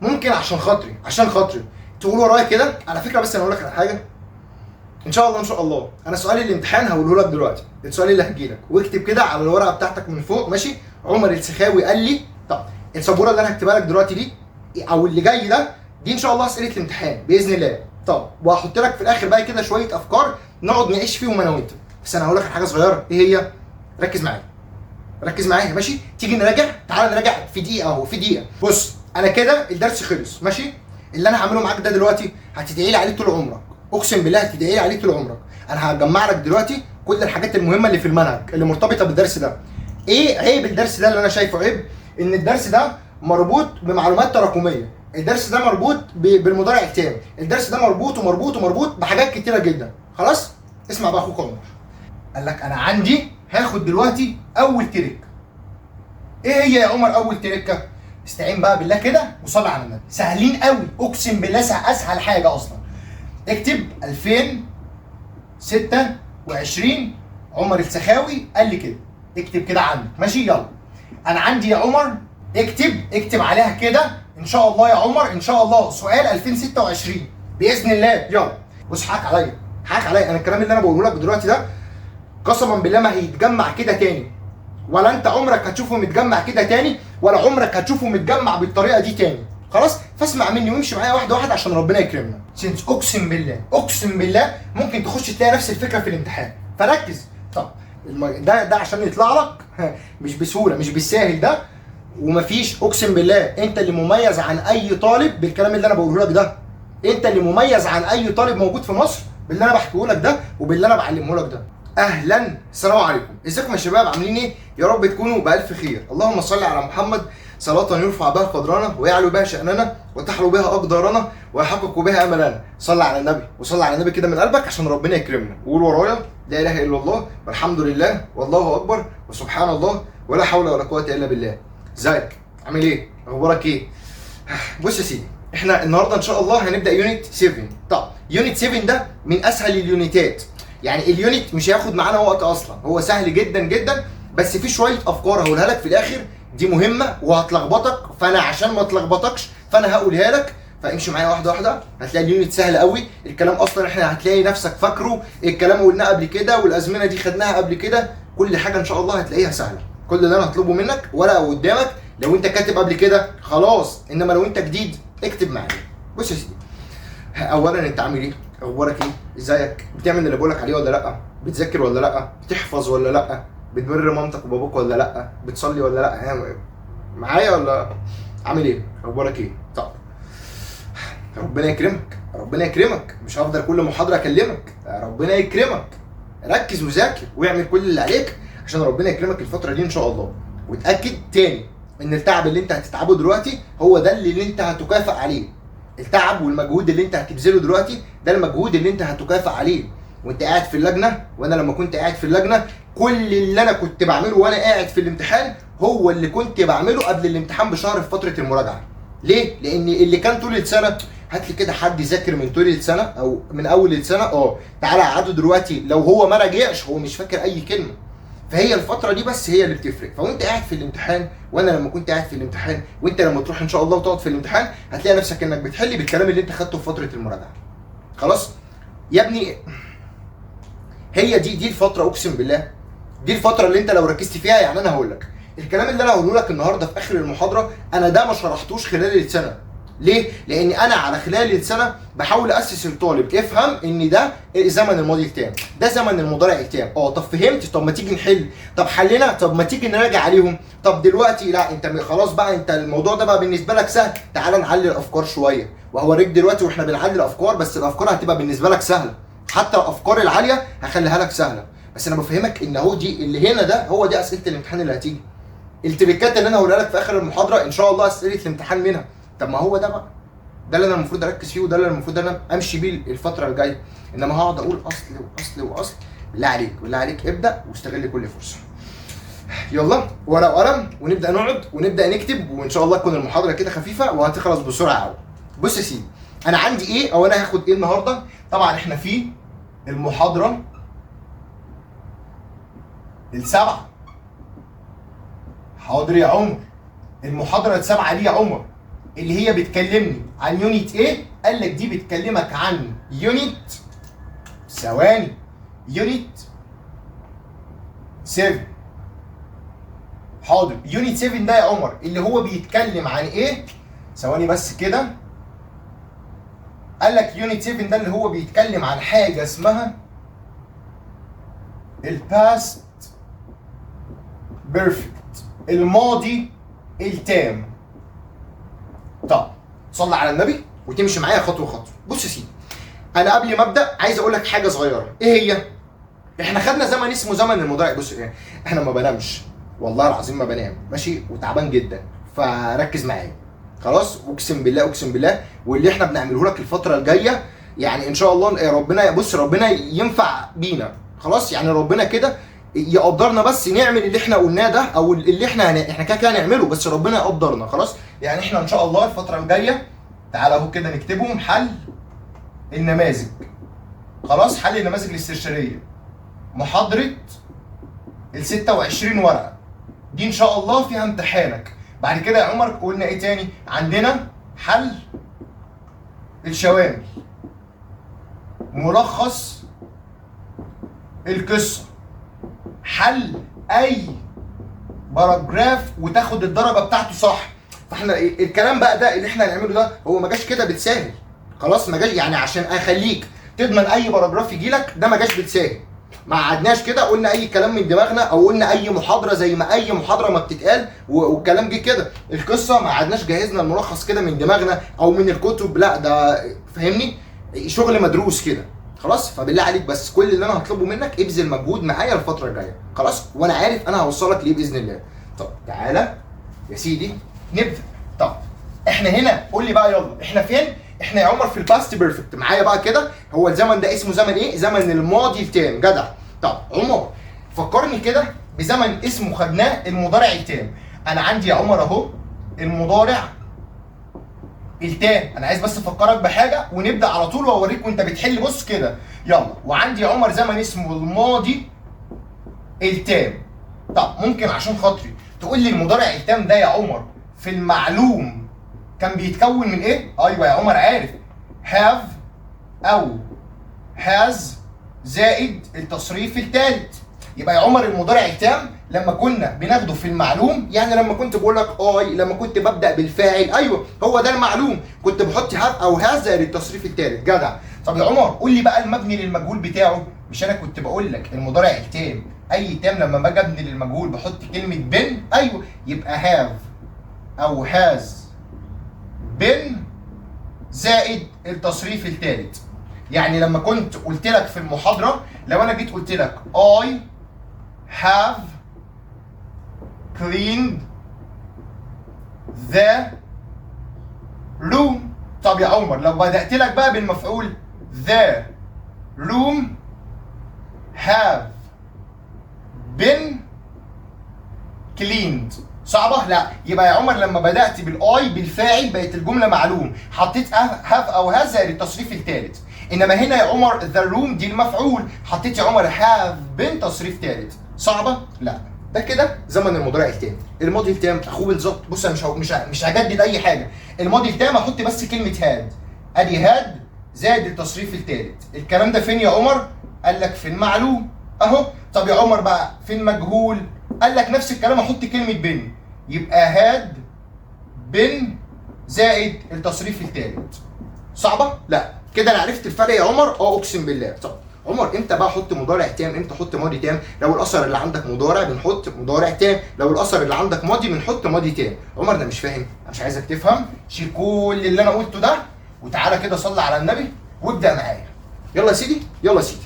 ممكن عشان خاطري، عشان خاطري تقول ورايا كده. على فكرة بس انا اقول لك على حاجة، ان شاء الله ان شاء الله انا سؤال الامتحان هقوله لك دلوقتي، السؤال اللي هجيلك، واكتب كده على الورقة بتاعتك من فوق، ماشي؟ عمر السخاوي قال لي. طب السبوره اللي انا هكتبها لك دلوقتي دي او اللي جاي ده، دي ان شاء الله اسئلة الامتحان باذن الله. طب وهحط لك في الاخر بقى كده شوية افكار نقعد نعيش فيهم انا وانت. بس انا هقول لك على حاجة صغيرة، ايه هي؟ ركز معايا، ركز معايا، ماشي؟ تيجي نراجع، تعال نراجع في دقيقة اهو، في دقيقة. بص انا كده الدرس خلص، ماشي؟ اللي انا هعمله معاك ده دلوقتي هتدعي لي عليه طول عمرك، اقسم بالله هتدعي لي عليه طول عمرك. انا هجمع لك دلوقتي كل الحاجات المهمة اللي في المنهج اللي مرتبطة بالدرس ده. ايه عيب الدرس ده اللي انا شايفه عيب؟ ان الدرس ده مربوط بمعلومات تراكمية، الدرس ده مربوط بالمضارع التام، الدرس ده مربوط ومربوط ومربوط بحاجات كتيرة جدا. خلاص؟ اسمع بقى اخوك عمر. قال لك انا عندي هاخد دلوقتي اول trick. ايه هي يا عمر اول تريكه؟ استعين بقى بالله كده وصلي على النبي. سهلين قوي اقسم بالله، اسهل حاجة اصلا. اكتب 2026 عمر السخاوي قال لي كده، اكتب كده عندك، ماشي؟ يلا انا عندي يا عمر، اكتب اكتب عليها كده ان شاء الله يا عمر، ان شاء الله سؤال 2026 باذن الله. يلا بص، حقك عليا، حقك عليا. انا الكلام اللي انا بقوله لك دلوقتي ده قسما بالله ما هيتجمع كده تاني، ولا انت عمرك هتشوفه متجمع كده تاني، ولا عمرك هتشوفه متجمع بالطريقة دي تاني. خلاص؟ فاسمع مني وامشي معايا واحدة واحدة عشان ربنا يكرمنا. since اقسم بالله، اقسم بالله ممكن تخش تلاقي نفس الفكرة في الامتحان، فركز. طب ده عشان يطلع لك مش بسهولة، مش بالساهل ده، ومفيش اقسم بالله انت اللي مميز عن اي طالب بالكلام اللي انا بقوله لك ده. انت اللي مميز عن اي طالب موجود في مصر باللي انا بحكيه لك ده وباللي انا بعلمه لك ده. اهلا، السلام عليكم، ازيكم يا شباب؟ عاملين ايه؟ يا رب تكونوا بالف خير. اللهم صل على محمد صلاة يرفع بها قدرنا ويعلو بها شأننا وتحلو بها أقدارنا ويحقق بها أملنا. صل على النبي، وصل على النبي كده من قلبك عشان ربنا يكرمنا. وقول ورايا لا إله إلا الله والحمد لله والله أكبر وسبحان الله ولا حول ولا قوة إلا بالله. ازيك؟ عامل ايه؟ أخبارك ايه؟ بص يا سيدي، احنا النهارده إن شاء الله هنبدأ unit 7. طب unit 7 ده من أسهل اليونتات، يعني ال unit مش هياخد معانا وقت أصلا، هو سهل جدا جدا، بس في شوية أفكار هقولها لك في الآخر دي مهمة وهتلخبطك، فأنا عشان ما تلخبطكش فأنا هقولها لك، فامشي معايا واحدة واحدة. هتلاقي ال unit سهل قوي، الكلام أصلا احنا هتلاقي نفسك فاكره، الكلام قلناه قبل كده والأزمنة دي خدناها قبل كده، كل حاجة إن شاء الله هتلاقيها سهلة. كل اللي أنا هطلبه منك ورقة قدامك، لو أنت كاتب قبل كده خلاص، إنما لو أنت جديد اكتب معايا. بص يا سيدي، أولا أنت عامل إيه؟ أخبارك إيه؟ إزيك؟ بتعمل اللي بقولك عليه ولا لأ؟ بتذاكر ولا لأ؟ بتحفظ ولا لأ؟ بتبر مامتك وباباك ولا لأ؟ بتصلي ولا لأ؟ معايا ولا عامل ايه؟ اخبارك ايه؟ طب ربنا يكرمك، ربنا يكرمك، مش هفضل كل محاضرة اكلمك، ربنا يكرمك. ركز وذاكر واعمل كل اللي عليك عشان ربنا يكرمك الفترة دي ان شاء الله. وتأكد تاني ان التعب اللي انت هتتعبه دلوقتي هو ده اللي انت هتكافئ عليه. التعب والمجهود اللي انت هتبذله دلوقتي ده المجهود اللي انت هتكافئ عليه. وانت قاعد في اللجنة، وانا لما كنت قاعد في اللجنة كل اللي انا كنت بعمله وانا قاعد في الامتحان هو اللي كنت بعمله قبل الامتحان بشهر في فترة المراجعة. ليه؟ لان اللي كان طول السنة، هات لي كده حد يذاكر من طول السنة او من اول السنة، تعالى قعدة دلوقتي لو هو ما راجعش هو مش فاكر اي كلمة. فهي الفترة دي بس هي اللي بتفرق. فوانت قاعد في الامتحان، وانا لما كنت قاعد في الامتحان، وانت لما تروح ان شاء الله وتقعد في الامتحان، هتلاقي نفسك انك بتحل بالكلام اللي انت خدته في فترة المراجعة. خلاص؟ يا ابني هي دي الفترة، اقسم بالله دي الفترة اللي انت لو ركزت فيها. يعني انا هقول لك الكلام اللي انا هقوله لك النهارده في اخر المحاضرة، انا ده ما شرحتوش خلال السنة. ليه؟ لان انا على خلال السنة بحاول اسس الطالب افهم ان ده زمن الماضي التام، ده زمن المضارع التام. طب فهمت؟ طب ما تيجي نحل، طب حلنا، طب ما تيجي نراجع عليهم، طب دلوقتي لا انت خلاص بقى، انت الموضوع ده بقى بالنسبة لك سهل، تعال نعلي الافكار شوية. وهوريك دلوقتي واحنا بنعلي الافكار، بس الافكار هتبقى بالنسبة لك سهلة، حتى الافكار العالية هخليها لك سهلة. بس انا بفهمك ان هو دي اللي هنا ده هو دي اسئلة الامتحان اللي هتيجي، التريكات اللي انا هقولها لك في اخر المحاضرة ان شاء الله اسئلة الامتحان منها. طب ما هو ده بقى، ده اللي انا المفروض اركز فيه، وده اللي المفروض انا امشي بيه الفترة الجاية. انما هقعد اقول اصل واصل واصل، بالله عليك بالله عليك ابدا واستغل كل فرصة. يلا ورقة وقلم ونبدا نقعد ونبدا نكتب، وان شاء الله تكون المحاضرة كده خفيفة وهتخلص بسرعة قوي. بص يا سيدي، انا عندي ايه او انا هاخد ايه النهارده؟ طبعا احنا في المحاضرة السبعة. حاضر يا عمر، المحاضرة السبعة ليه يا عمر؟ اللي هي بتكلمني عن unit ايه؟ قال لك دي بتكلمك عن unit، ثواني، unit 7. حاضر، unit 7 ده يا عمر اللي هو بيتكلم عن ايه؟ ثواني بس كده. قال لك unit 7 ده اللي هو بيتكلم عن حاجة اسمها ال past perfect، الماضي التام. طب صلي على النبي وتمشي معايا خطوة خطوة. بص يا سيدي، انا قبل ما ابدا عايز اقول لك حاجة صغيرة. ايه هي؟ احنا خدنا زمن اسمه زمن المضارع. بص يعني احنا ما بنامش والله العظيم، ما بنام، ماشي، وتعبان جدا، فركز معايا خلاص. اقسم بالله اقسم بالله، واللي احنا بنعمله لك الفترة الجاية يعني ان شاء الله ربنا، بص ربنا ينفع بينا خلاص، يعني ربنا كده يقدرنا بس نعمل اللي احنا قلناه ده، او اللي احنا احنا كده كده هنعمله، بس ربنا يقدرنا خلاص. يعني احنا ان شاء الله الفترة الجاية، تعالى اهو كده نكتبهم، حل النماذج خلاص، حل النماذج الاستشارية، محاضرة ال 26 ورقة دي ان شاء الله فيها امتحانك. بعد كده يا عمر قلنا ايه تاني؟ عندنا حل الشوامل، ملخص القصة، حل اي paragraph وتاخد الدرجة بتاعته صح. فاحنا الكلام بقى ده اللي احنا هنعمله ده هو ما جاش كده بالساهل خلاص، ما جاش يعني عشان اخليك تضمن اي paragraph يجي لك، ده ما جاش بالساهل. ما قعدناش كده قلنا اي كلام من دماغنا او قلنا اي محاضرة زي ما اي محاضرة ما بتتقال والكلام جه كده. القصة ما قعدناش جهزنا الملخص كده من دماغنا او من الكتب، لا ده فاهمني شغل مدروس كده خلاص. فبالله عليك بس كل اللي انا هطلبه منك ابذل مجهود معايا الفترة الجاية خلاص، وانا عارف انا هوصلك ليه باذن الله. طب تعالى يا سيدي نبدا. طب احنا هنا قول لي بقى يلا احنا فين؟ احنا يا عمر في ال past perfect. معايا بقى كده، هو الزمن ده اسمه زمن ايه؟ زمن الماضي التام. جدع. طب عمر فكرني كده بزمن اسمه خدناه المضارع التام. انا عندي يا عمر اهو المضارع التام، انا عايز بس افكرك بحاجة ونبدا على طول واوريك وانت بتحل. بص كده يلا، وعندي يا عمر زمن اسمه الماضي التام. طب ممكن عشان خاطري تقول لي المضارع التام ده يا عمر في المعلوم كان بيتكون من ايه؟ ايوه يا عمر عارف، have او has زائد التصريف الثالث. يبقى يا عمر المضارع التام لما كنا بناخده في المعلوم، يعني لما كنت بقول لك I، لما كنت ببدا بالفاعل، ايوه هو ده المعلوم، كنت بحط have او has زائد التصريف الثالث. جدع. طب يا عمر قول لي بقى المبني للمجهول بتاعه. مش انا كنت بقول لك المضارع التام اي تام لما باجي ابني للمجهول بحط كلمة been؟ ايوه، يبقى have او has been زائد التصريف الثالث. يعني لما كنت قلت لك في المحاضرة، لو انا جيت قلت لك I have cleaned the room. طب يا عمر لو بدأت لك بقى بالمفعول the room have been cleaned، صعبة؟ لا. يبقى يا عمر لما بدأت بال I بالفاعل بقت الجملة معلوم، حطيت have او has زائد التصريف الثالث. انما هنا يا عمر the room دي المفعول، حطيت يا عمر have been تصريف ثالث. صعبة؟ لا. ده كده زمن المضارع التام. الماضي التام اخوه بالظبط. بص انا مش هجدد اي حاجة. الماضي التام احط بس كلمة had، ادي had زائد التصريف الثالث. الكلام ده فين يا عمر؟ قال لك في المعلوم اهو. طب يا عمر بقى في المجهول؟ قال لك نفس الكلام، احط كلمة been، يبقى had been زائد التصريف الثالث. صعبة؟ لا. كده انا عرفت الفرق يا عمر؟ اه اقسم بالله. طب عمر امتى بقى احط مضارع تام؟ امتى احط ماضي تام؟ لو الاثر اللي عندك مضارع بنحط مضارع تام، لو الاثر اللي عندك ماضي بنحط ماضي تام. عمر ده مش فاهم، انا مش عايزك تفهم، شيل كل اللي انا قلته ده وتعالى كده صلي على النبي وابدا معايا. يلا يا سيدي، يلا يا سيدي،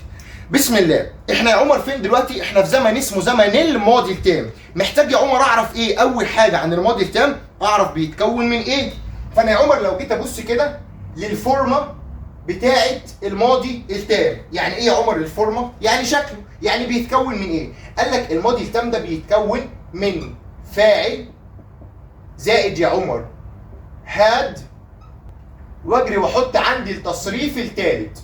بسم الله. احنا يا عمر فين دلوقتي؟ احنا في زمن اسمه زمن الماضي التام. محتاج يا عمر اعرف ايه؟ اول حاجة عن الماضي التام اعرف بيتكون من ايه. فانا يا عمر لو جيت ابص كده للفورمه بتاعه الماضي التام، يعني ايه يا عمر الفورمة؟ يعني شكله، يعني بيتكون من ايه؟ قال لك الماضي التام ده بيتكون من فاعل زائد يا عمر had، واجري واحط عندي التصريف الثالث.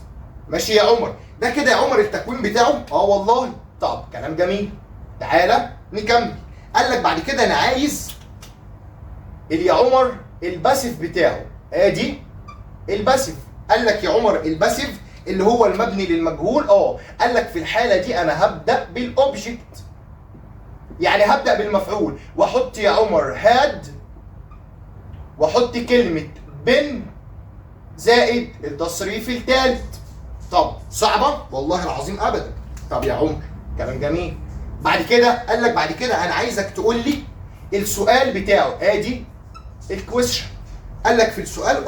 ماشي يا عمر؟ ده كده يا عمر التكوين بتاعه؟ اه والله. طب كلام جميل، تعالى نكمل. قال لك بعد كده انا عايز اللي يا عمر ال passive بتاعه. ادي ال passive. قال لك يا عمر ال passive اللي هو المبني للمجهول، قال لك في الحالة دي انا هبدا بال object، يعني هبدا بالمفعول، واحط يا عمر had واحط كلمة been زائد التصريف الثالث. طب صعبة؟ والله العظيم ابدا. طب يا عمر كلام جميل. بعد كده قال لك بعد كده انا عايزك تقول لي السؤال بتاعه. ادي ال question. قال لك في السؤال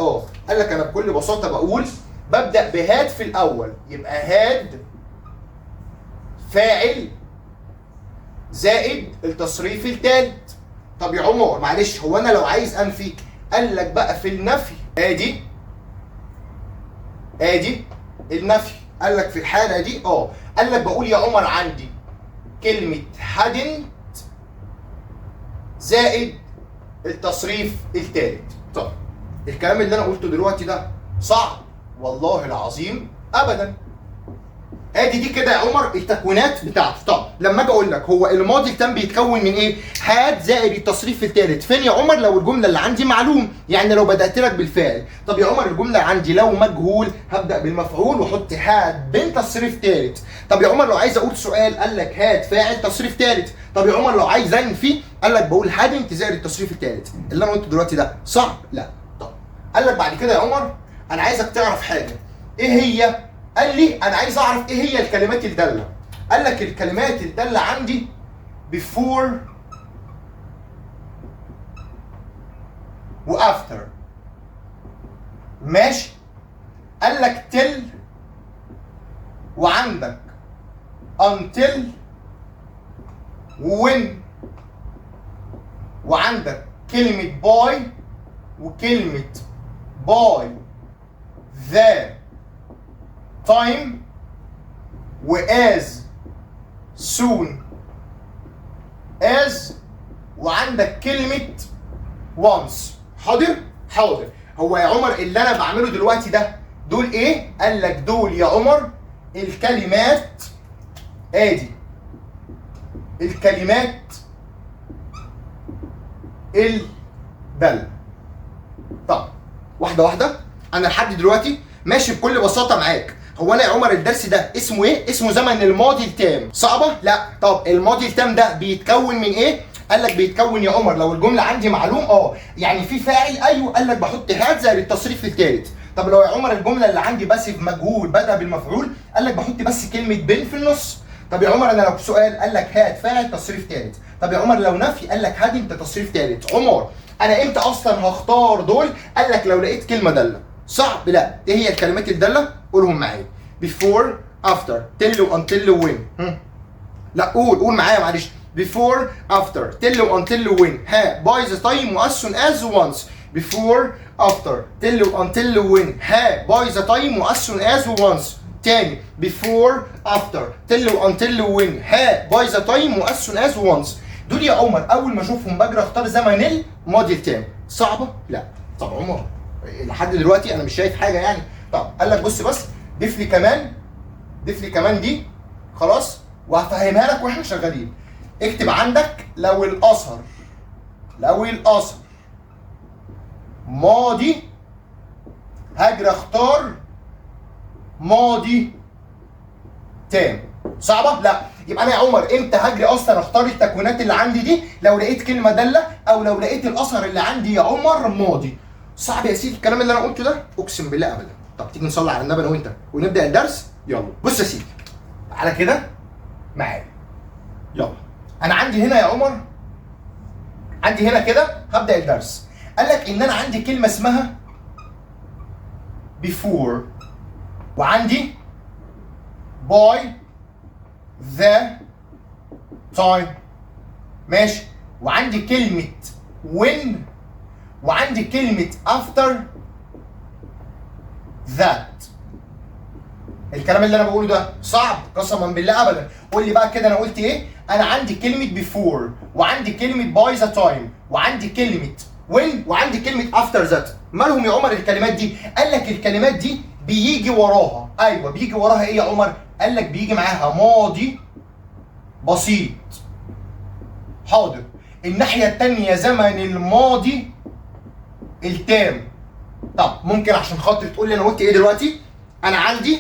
قال لك انا بكل بساطة بقول ببدا ب had في الاول، يبقى had فاعل زائد التصريف الثالث. طب يا عمر معلش هو انا لو عايز انفي؟ قال لك بقى في النفي ادي النفي. قال لك في الحالة دي قال لك بقول يا عمر عندي كلمة hadn't زائد التصريف الثالث. طب الكلام اللي انا قلته دلوقتي ده صعب؟ والله العظيم ابدا. ادي دي كده يا عمر التكوينات بتاعته. طب لما اجي اقول لك هو الماضي التام بيتكون من ايه؟ had زائد التصريف الثالث. فين يا عمر؟ لو الجملة اللي عندي معلوم، يعني لو بدات لك بالفاعل. طب يا عمر الجملة عندي لو مجهول هبدا بالمفعول واحط had been تصريف ثالث. طب يا عمر لو عايز اقول سؤال قال لك had فاعل تصريف ثالث. طب يا عمر لو عايز انفي قال لك بقول hadn't زائد التصريف الثالث. اللي انا قلته دلوقتي ده صعب؟ لا. طب قال لك بعد كده يا عمر انا عايزك تعرف حاجة. ايه هي؟ قال لي انا عايز اعرف ايه هي الكلمات الدالة. قال لك الكلمات الدالة عندي before و after، ماشي. قال لك till وعندك until when وعندك كلمة by وكلمه by the time و as soon as وعندك كلمة once. حاضر؟ حاضر. هو يا عمر اللي أنا بعمله دلوقتي ده دول إيه؟ قال لك دول يا عمر الكلمات، آدي الكلمات الدالة. طب واحدة واحدة، أنا لحد دلوقتي ماشي بكل بساطة معاك. هو انا يا عمر الدرس ده اسمه ايه؟ اسمه زمن الماضي التام. صعبة؟ لا. طب الماضي التام ده بيتكون من ايه؟ قال لك بيتكون يا عمر لو الجملة عندي معلوم يعني في فاعل، ايوه، قال لك بحط had زائد التصريف الثالث. طب لو يا عمر الجملة اللي عندي passive مجهول بدا بالمفعول، قال لك بحط بس كلمة been في النص. طب يا عمر انا لو سؤال قال لك had فاعل تصريف ثالث. طب يا عمر لو نفي قال لك hadn't تصريف ثالث. عمر انا امتى اصلا هختار دول؟ قال لك لو لقيت كلمة داله. صعب؟ لا. ايه هي الكلمات الدالة؟ قولهم معايا. before after till until when. لا قول قول معايا معلش. before after till until when، ها by the time و as soon as once. before after till until when، ها by the time و as soon as once. تاني before after till until when، ها by the time و as soon as once. دول يا عمر اول ما اشوفهم بجري اختار زمن الماضي التام. صعبة؟ لا. طب عمر لحد دلوقتي انا مش شايف حاجة يعني. طب قال لك بص بس ضيف لي كمان، ضيف لي كمان دي خلاص وهفهمها لك واحنا شغالين. اكتب عندك لو الاثر، لو الاثر ماضي هاجر اختار ماضي تام. صعبة؟ لا. يبقى انا يا عمر امتى هجري اصلا اختار التكوينات اللي عندي دي؟ لو لقيت كلمة داله او لو لقيت الاثر اللي عندي يا عمر ماضي. صعب يا سيدي الكلام اللي انا قلته ده؟ اقسم بالله ابدا. طب تيجي نصلي على النبي انا وانت ونبدا الدرس؟ يلا. بص يا سيدي على كده معايا. يلا انا عندي هنا يا عمر، عندي هنا كده هبدا الدرس. قال لك ان انا عندي كلمة اسمها before وعندي by the time، ماشي، وعندي كلمة when وعندي كلمة after that. الكلام اللي انا بقوله ده صعب؟ قسما بالله ابدا. قول لي بقى كده انا قلت ايه؟ انا عندي كلمة before وعندي كلمة by the time وعندي كلمة when وعندي كلمة after that. مالهم يا عمر الكلمات دي؟ قال لك الكلمات دي بيجي وراها، ايوه بيجي وراها ايه يا عمر؟ قال لك بيجي معاها ماضي بسيط. حاضر. الناحية التانية زمن الماضي التام. طب ممكن عشان خاطر تقول لي انا قلت ايه دلوقتي؟ انا عندي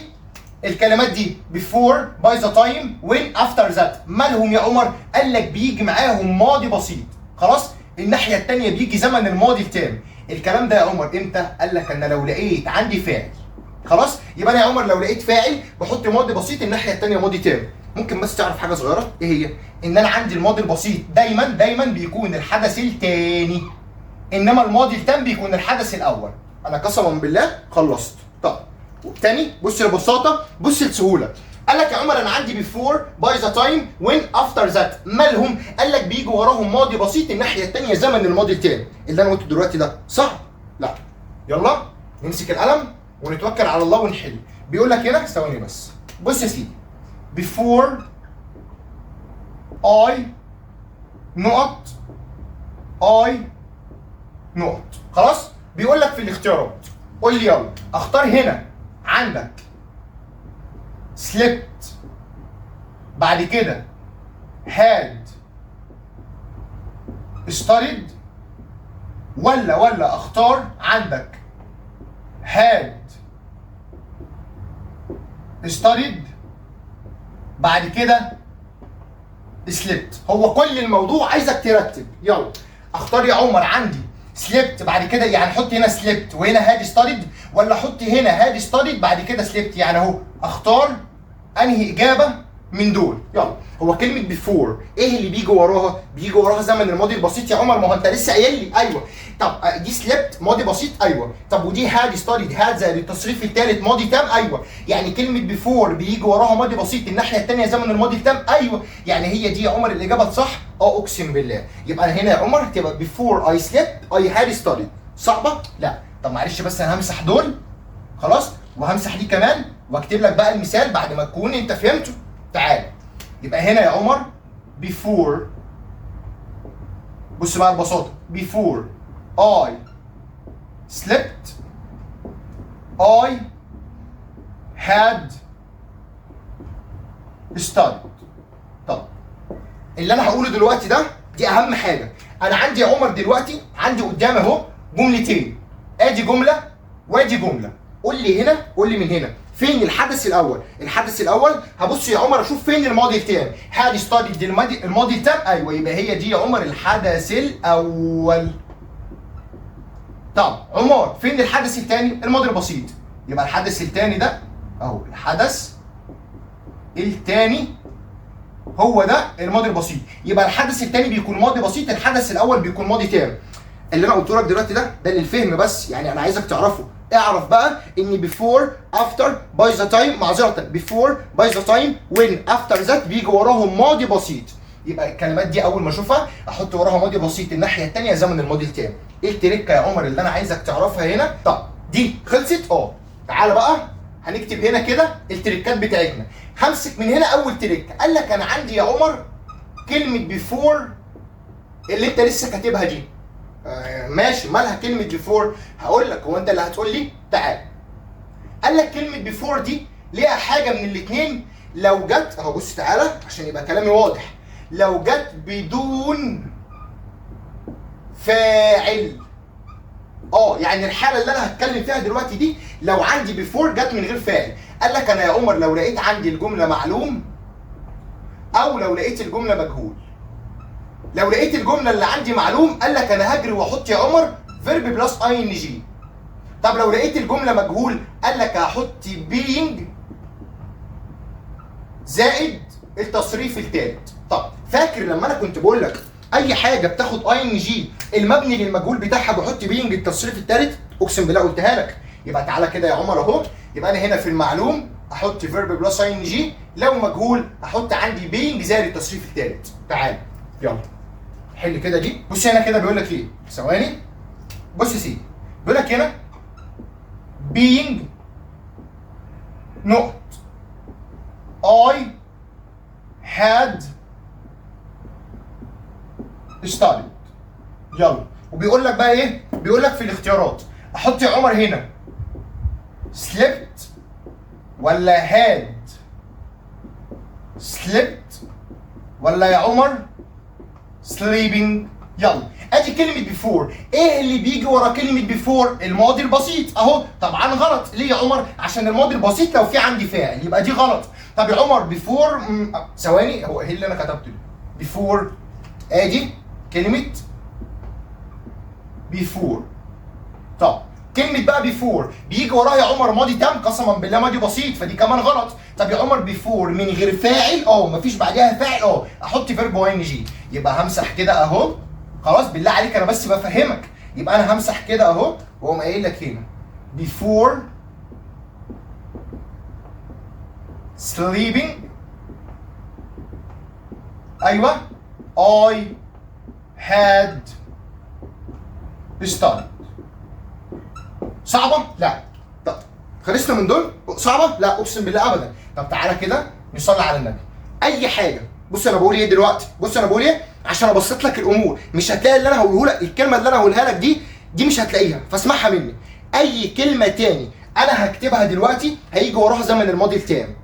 الكلمات دي before، by the time، when، after that، مالهم يا عمر؟ قال لك بيجي معاهم ماضي بسيط. خلاص، الناحية الثانية بيجي زمن الماضي التام. الكلام ده يا عمر امتى؟ قال لك انا لو لقيت عندي فاعل. خلاص، يبقى انا يا عمر لو لقيت فاعل بحط ماضي بسيط، الناحية الثانية ماضي تام. ممكن بس تعرف حاجة صغيرة، ايه هي؟ ان انا عندي الماضي البسيط دايما دايما بيكون الحدث الثاني، انما الماضي التام بيكون الحدث الاول. انا قسما بالله خلصت. طب تاني، بص لبساطه، بص لسهوله. قال لك يا عمر انا عندي before، by the time، when، after that، مالهم؟ قال لك بيجوا وراهم ماضي بسيط، الناحية الثانية زمن الماضي التام. اللي انا قلته دلوقتي ده صح؟ لا. يلا نمسك القلم ونتوكل على الله ونحل. بيقول لك هنا، ثواني بس، بص يا سيدي، before I نقط I نقط. خلاص، بيقول لك في الاختيارات، قول لي يلا اختار. هنا عندك slept، بعد كده had studied، ولا اختار عندك had studied بعد كده slept. هو كل الموضوع عايزك ترتب. يلا اختار يا عمر، عندي slept بعد كده، يعني حط هنا slept وهنا had studied، ولا احط هنا had studied بعد كده slept؟ يعني اهو اختار انهي اجابه من دول. يلا، هو كلمة before ايه اللي بيجي وراها؟ بيجي وراها زمن الماضي البسيط يا عمر، ما هو انت لسه قايل لي. ايوه. طب دي slept ماضي بسيط، ايوه. طب ودي had studied، had زائد التصريف الثالث ماضي تام، ايوه. يعني كلمة before بيجي وراها ماضي بسيط، الناحية الثانية زمن الماضي التام، ايوه. يعني هي دي يا عمر الاجابة الصح؟ اه اقسم بالله. يبقى هنا يا عمر تبقى before I slept I had studied. صعبة؟ لا. طب معلش بس انا همسح دول، خلاص، وهمسح دي كمان، واكتب لك بقى المثال بعد ما تكون انت فهمته. تعال، يبقى هنا يا عمر before، بص بقى البساطة، before I slept I had studied. طب اللي انا هقوله دلوقتي ده، دي اهم حاجة. انا عندي يا عمر دلوقتي عندي قدامي اهو جملتين، ادي جملة وادي جملة. قول لي هنا، قول لي من هنا فين الحدث الاول؟ الحدث الاول هبص يا عمر اشوف فين الماضي التام. had studied دي الماضي التام، ايوه. يبقى هي دي يا عمر الحدث الاول. طب عمر فين الحدث الثاني؟ الماضي البسيط. يبقى الحدث الثاني ده اهو، الحدث الثاني هو ده الماضي البسيط. يبقى الحدث الثاني بيكون ماضي بسيط، الحدث الاول بيكون ماضي تام. اللي انا قلته لك دلوقتي ده للفهم بس، يعني انا عايزك تعرفه. اعرف بقى ان before، after، by the time، معذرة، before، by the time، when، after that بيجي وراهم ماضي بسيط. يبقى الكلمات دي اول ما اشوفها احط وراها ماضي بسيط، الناحية الثانية زمن الماضي التام. ايه التريكه يا عمر اللي انا عايزك تعرفها هنا؟ طب دي خلصت؟ اه. تعالى بقى هنكتب هنا كده التريكات بتاعتنا. همسك من هنا اول تريك. قال لك انا عندي يا عمر كلمة before اللي انت لسه كاتبها دي، ماشي، مالها كلمة before؟ هقول لك، هو انت اللي هتقول لي. تعال، قال لك كلمة before دي ليها حاجة من الاثنين لو جت، اهو بص تعالى عشان يبقى كلامي واضح، لو جت بدون فاعل، يعني الحالة اللي انا هتكلم فيها دلوقتي دي لو عندي before جت من غير فاعل. قال لك انا يا عمر لو لقيت عندي الجملة معلوم او لو لقيت الجملة مجهول. لو لقيت الجملة اللي عندي معلوم، قال لك انا هجري واحط يا عمر verb plus ing. طب لو لقيت الجملة مجهول، قال لك هحط being زائد التصريف الثالث. طب فاكر لما انا كنت بقول لك اي حاجة بتاخد ing المبني للمجهول بتاعها بحط being التصريف الثالث؟ اقسم بالله قلتها لك. يبقى تعالى كده يا عمر اهو، يبقى انا هنا في المعلوم احط verb plus ing، لو مجهول احط عندي being زائد التصريف الثالث. تعالى يلا حل كده دي. بص هنا كده بيقول لك ايه، ثواني، بص يا سيدي، بيقول لك هنا being نقط I had studied. يلا، وبيقول لك بقى ايه؟ بيقول لك في الاختيارات احط يا عمر هنا slept ولا had slept ولا يا عمر sleeping؟ يلا ادي كلمة before، ايه اللي بيجي ورا كلمة before؟ الماضي البسيط اهو. طبعا غلط. ليه يا عمر؟ عشان الماضي البسيط لو في عندي فاعل يبقى دي غلط. طب يا عمر before، ثواني، هو ايه اللي انا كتبته ده؟ before، ادي كلمة before. طب كلمة بقى before بيجي وراها يا عمر ماضي تام؟ قسما بالله ماضي بسيط، فدي كمان غلط. طب يا عمر before من غير فاعل؟ مفيش بعديها فاعل، احط verb ing. يبقى همسح كده اهو. خلاص بالله عليك انا بس بفهمك. يبقى انا همسح كده اهو واقوم قايل لك هنا before sleeping، ايوه I had studied. صعبة؟ لا. طب خلصنا من دول؟ صعبة؟ لا اقسم بالله ابدا. طب تعالى كده نصلي على النبي. اي حاجة، بص انا بقول ايه دلوقتي، بص انا بقول ايه عشان ابسط لك الامور. مش هتلاقي اللي انا هقوله لك، الكلمة اللي انا هقولها لك دي مش هتلاقيها، فاسمعها مني. اي كلمة تاني انا هكتبها دلوقتي هيجي وراها زمن الماضي التام.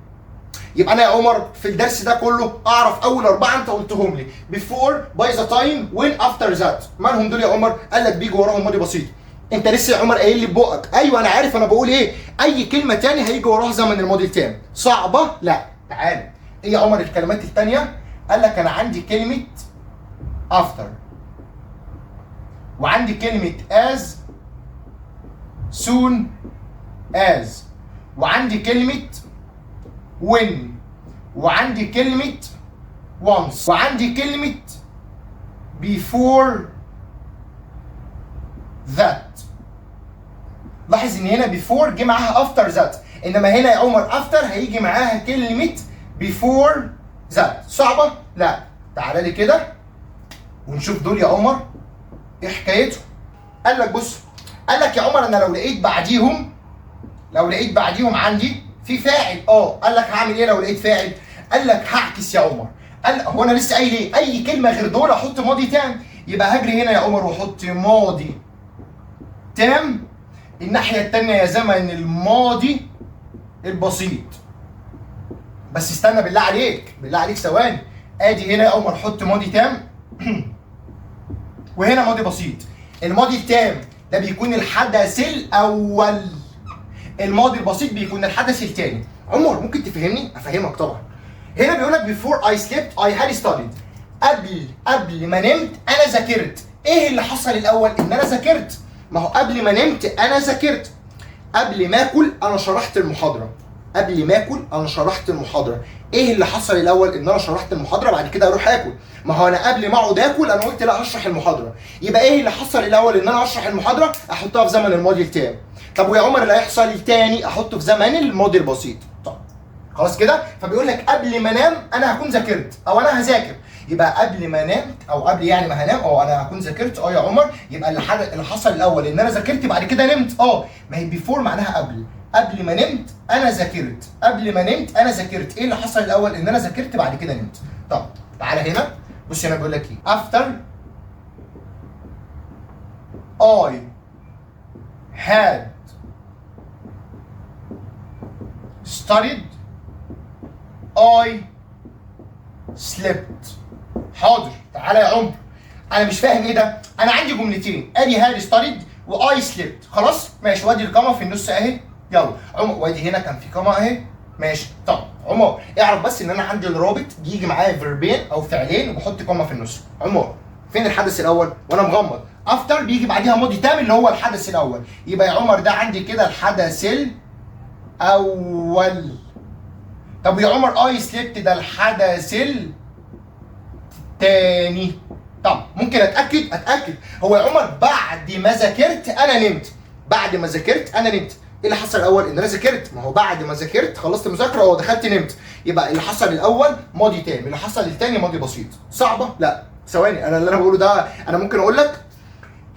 يبقى انا يا عمر في الدرس ده كله اعرف اول اربعة انت قلتهم لي، before، by the time، when، after that. مالهم دول يا عمر؟ قال لك بيجي وراهم ماضي بسيط. انت لسه يا عمر قايل لي ببقك. ايوه انا عارف انا بقول ايه. اي كلمة تاني هيجي وراها زمن الماضي التام. صعبة؟ لا. تعالى ايه يا عمر الكلمات التانية؟ قال لك انا عندي كلمة after، وعندي كلمة as soon as، وعندي كلمة when، وعندي كلمة once، وعندي كلمة before that. لاحظ ان هنا before جه معاها after that، انما هنا يا عمر after هيجي معاها كلمة before that. صعبة؟ لا. تعالى لي كده ونشوف دول يا عمر ايه حكايتهم. قال لك بص، قال لك يا عمر انا لو لقيت بعديهم، لو لقيت بعديهم عندي في فاعل، قال لك هعمل ايه لو لقيت فاعل؟ قال لك هعكس يا عمر. قال هو انا لسه قايل ايه؟ اي كلمة غير دول احط ماضي تام. يبقى هجري هنا يا عمر واحط ماضي تام، الناحية الثانية يا زمن الماضي البسيط. بس استنى بالله عليك، بالله عليك ثواني. ادي هنا يا عمر حط ماضي تام وهنا ماضي بسيط. الماضي التام ده بيكون الحدث الاول، الماضي البسيط بيكون الحدث الثاني. عمر ممكن تفهمني؟ افهمك طبعا. هنا بيقول لك before I slept I had studied. قبل ما نمت انا ذاكرت. ايه اللي حصل الاول؟ ان انا ذاكرت. ما هو قبل ما نمت انا ذاكرت. قبل ما اكل انا شرحت المحاضرة. قبل ما اكل انا شرحت المحاضرة. ايه اللي حصل الاول؟ ان انا شرحت المحاضرة بعد كده اروح اكل. ما هو انا قبل ما اقعد اكل انا قلت لا هشرح المحاضرة. يبقى ايه اللي حصل الاول؟ ان انا اشرح المحاضرة، احطها في زمن الماضي التام. طب ويا عمر اللي هيحصل التاني احطه في زمن الماضي البسيط. طب خلاص كده. فبيقول لك قبل ما انام انا هكون ذاكرت او انا هذاكر. يبقى قبل ما نمت او قبل يعني ما هنام انا هكون ذاكرت. يا عمر يبقى اللي حصل الاول ان انا ذاكرت بعد كده نمت. ما هي before معناها قبل. قبل ما نمت انا ذاكرت. قبل ما نمت انا ذاكرت. ايه اللي حصل الاول؟ ان انا ذاكرت بعد كده نمت. طب تعالى هنا بص، هنا بيقول لك ايه؟ after I had studied I slept. حاضر تعالى يا عمر، انا مش فاهم ايه ده. انا عندي جملتين، ادي had studied و I slept. خلاص ماشي، وادي ال comma في النص اهي. يلا عمر، وادي هنا كان في comma اهي. ماشي. طب عمر اعرف بس ان انا عندي الرابط بيجي معايا verb ين او فعلين وبحط comma في النص. عمر فين الحدث الاول؟ وانا مغمض. after بيجي بعديها ماضي تام اللي هو الحدث الاول. يبقى يا عمر ده عندي كده الحدث الاول. طب يا عمر I slept ده الحدث الثاني. طب ممكن اتاكد؟ اتاكد. هو يا عمر بعد ما ذاكرت انا نمت. بعد ما ذاكرت انا نمت. ايه اللي حصل الاول؟ ان انا ذاكرت. ما هو بعد ما ذاكرت خلصت مذاكرة ودخلت نمت. يبقى اللي حصل الاول ماضي تام، اللي حصل الثاني ماضي بسيط. صعبة؟ لا. ثواني، انا اللي انا بقوله ده انا ممكن اقول لك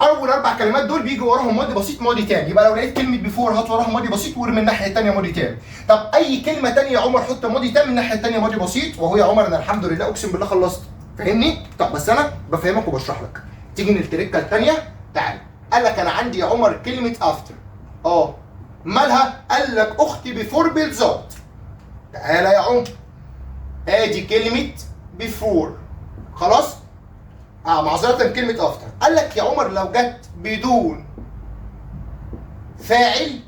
اول اربع كلمات دول بيجي وراهم ماضي بسيط ماضي تام. يبقى لو لقيت كلمة before هات وراهم ماضي بسيط وارمي الناحية الثانية ماضي تام. طب اي كلمة ثانية يا عمر حط ماضي تام الناحية الثانية ماضي بسيط. وهو يا عمر انا الحمد لله اقسم بالله خلصت. فاهمني؟ طب بس انا بفهمك وبشرح لك. تيجي للتركه الثانية. تعال، قال لك انا عندي يا عمر كلمة after. مالها؟ قال لك اختي before بالظبط. تعالى يا عمر، ادي كلمة before. خلاص؟ معذرة كلمة after. قال لك يا عمر لو جت بدون فاعل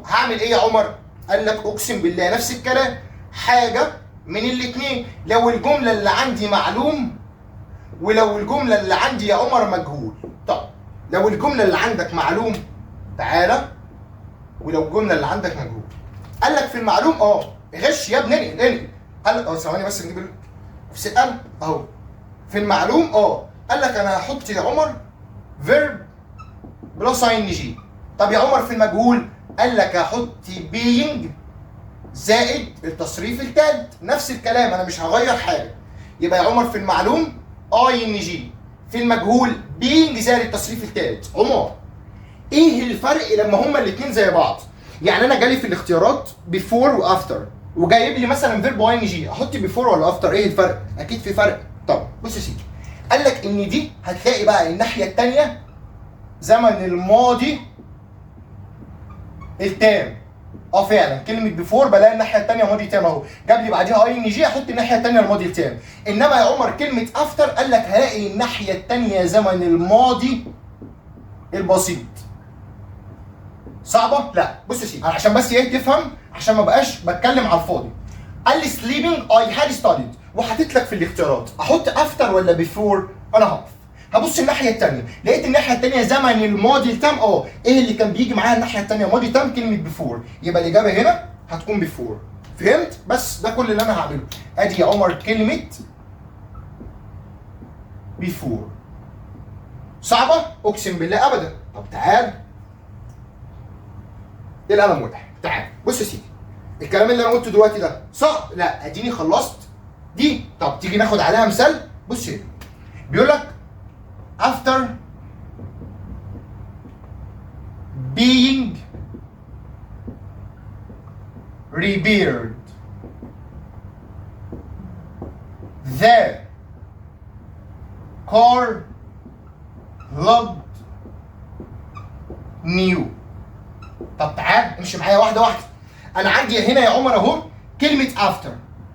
هعمل ايه يا عمر؟ قال لك اقسم بالله نفس الكلام، حاجة من الاثنين، لو الجملة اللي عندي معلوم ولو الجملة اللي عندي يا عمر مجهول. طب لو الجملة اللي عندك معلوم تعالى، ولو الجملة اللي عندك مجهول. قال لك في المعلوم غش يا ابني، انقل انقل. قال لك ثواني بس نجيب نفس القلم اهو. في المعلوم قال لك انا هحط يا عمر verb plus ing. طب يا عمر في المجهول؟ قال لك هحط being زائد التصريف الثالث، نفس الكلام انا مش هغير حاجة. يبقى يا عمر في المعلوم ing، في المجهول being زائد التصريف الثالث. عمر ايه الفرق لما هما الاثنين زي بعض؟ يعني انا جالي في الاختيارات before و after، وجايب لي مثلا verb ing، احط before ولا after؟ ايه الفرق؟ اكيد في فرق. طب بص يا سيدي، قال لك ان دي هتلاقي بقى الناحية الثانية زمن الماضي التام. فعلا كلمة before بلاقي الناحية الثانية ماضي تام اهو، جاب لي بعديها ing، احط الناحية الثانية الماضي التام. انما يا عمر كلمة after قال لك هلاقي الناحية الثانية زمن الماضي البسيط. صعبة؟ لا. بص يا سيدي عشان بس ايه تفهم، عشان ما بقاش بتكلم على الفاضي. قال لي sleeping I had studied، وحاطط لك في الاختيارات احط after ولا before؟ انا هقف هبص الناحية الثانية، لقيت الناحية الثانية زمن الماضي التام. ايه اللي كان بيجي معايا الناحية الثانية ماضي تام؟ كلمة before. يبقى الاجابة هنا هتكون before. فهمت؟ بس ده كل اللي انا هعمله. ادي يا عمر كلمة before. صعبة؟ اقسم بالله ابدا. طب تعال القلم وقع، تعال بص يا سيدي، الكلام اللي انا قلته دلوقتي ده صعب؟ لا، اديني خلصت دي. طب تيجي ناخد عليها مثال. بص هنا بيقول لك after being repaired the car looked new. طب تعال امشي معايا واحدة واحدة. انا عندي هنا يا عمر اهو كلمة after،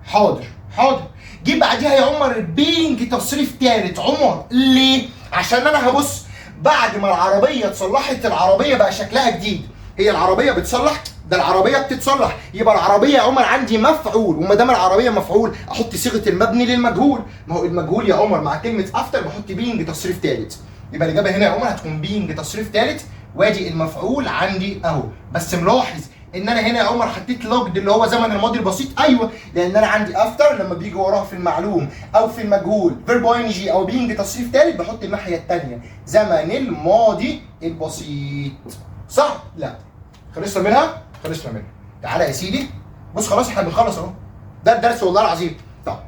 حاضر حاضر، جيب بعديها يا عمر being تصريف ثالث. عمر ليه؟ عشان انا هبص بعد ما العربية اتصلحت، العربية بقى شكلها جديد. هي العربية بتصلح؟ ده العربية بتتصلح، يبقى العربية يا عمر عندي مفعول، وما دام العربية مفعول احط صيغة المبني للمجهول. ما هو المجهول يا عمر مع كلمة after بحط being تصريف ثالث. يبقى الاجابة هنا يا عمر هتكون being تصريف ثالث، وادي المفعول عندي اهو. بس ملاحظ ان انا هنا يا عمر حطيت looked اللي هو زمن الماضي البسيط. ايوه، لان انا عندي after لما بيجي وراها في المعلوم او في المجهول verb ing او being تصريف ثالث بحط الناحية الثانية زمن الماضي البسيط. صح؟ لا. خلصنا منها؟ خلصنا منها. تعالى يا سيدي بص، خلاص احنا بنخلص اهو، ده الدرس والله العظيم. طب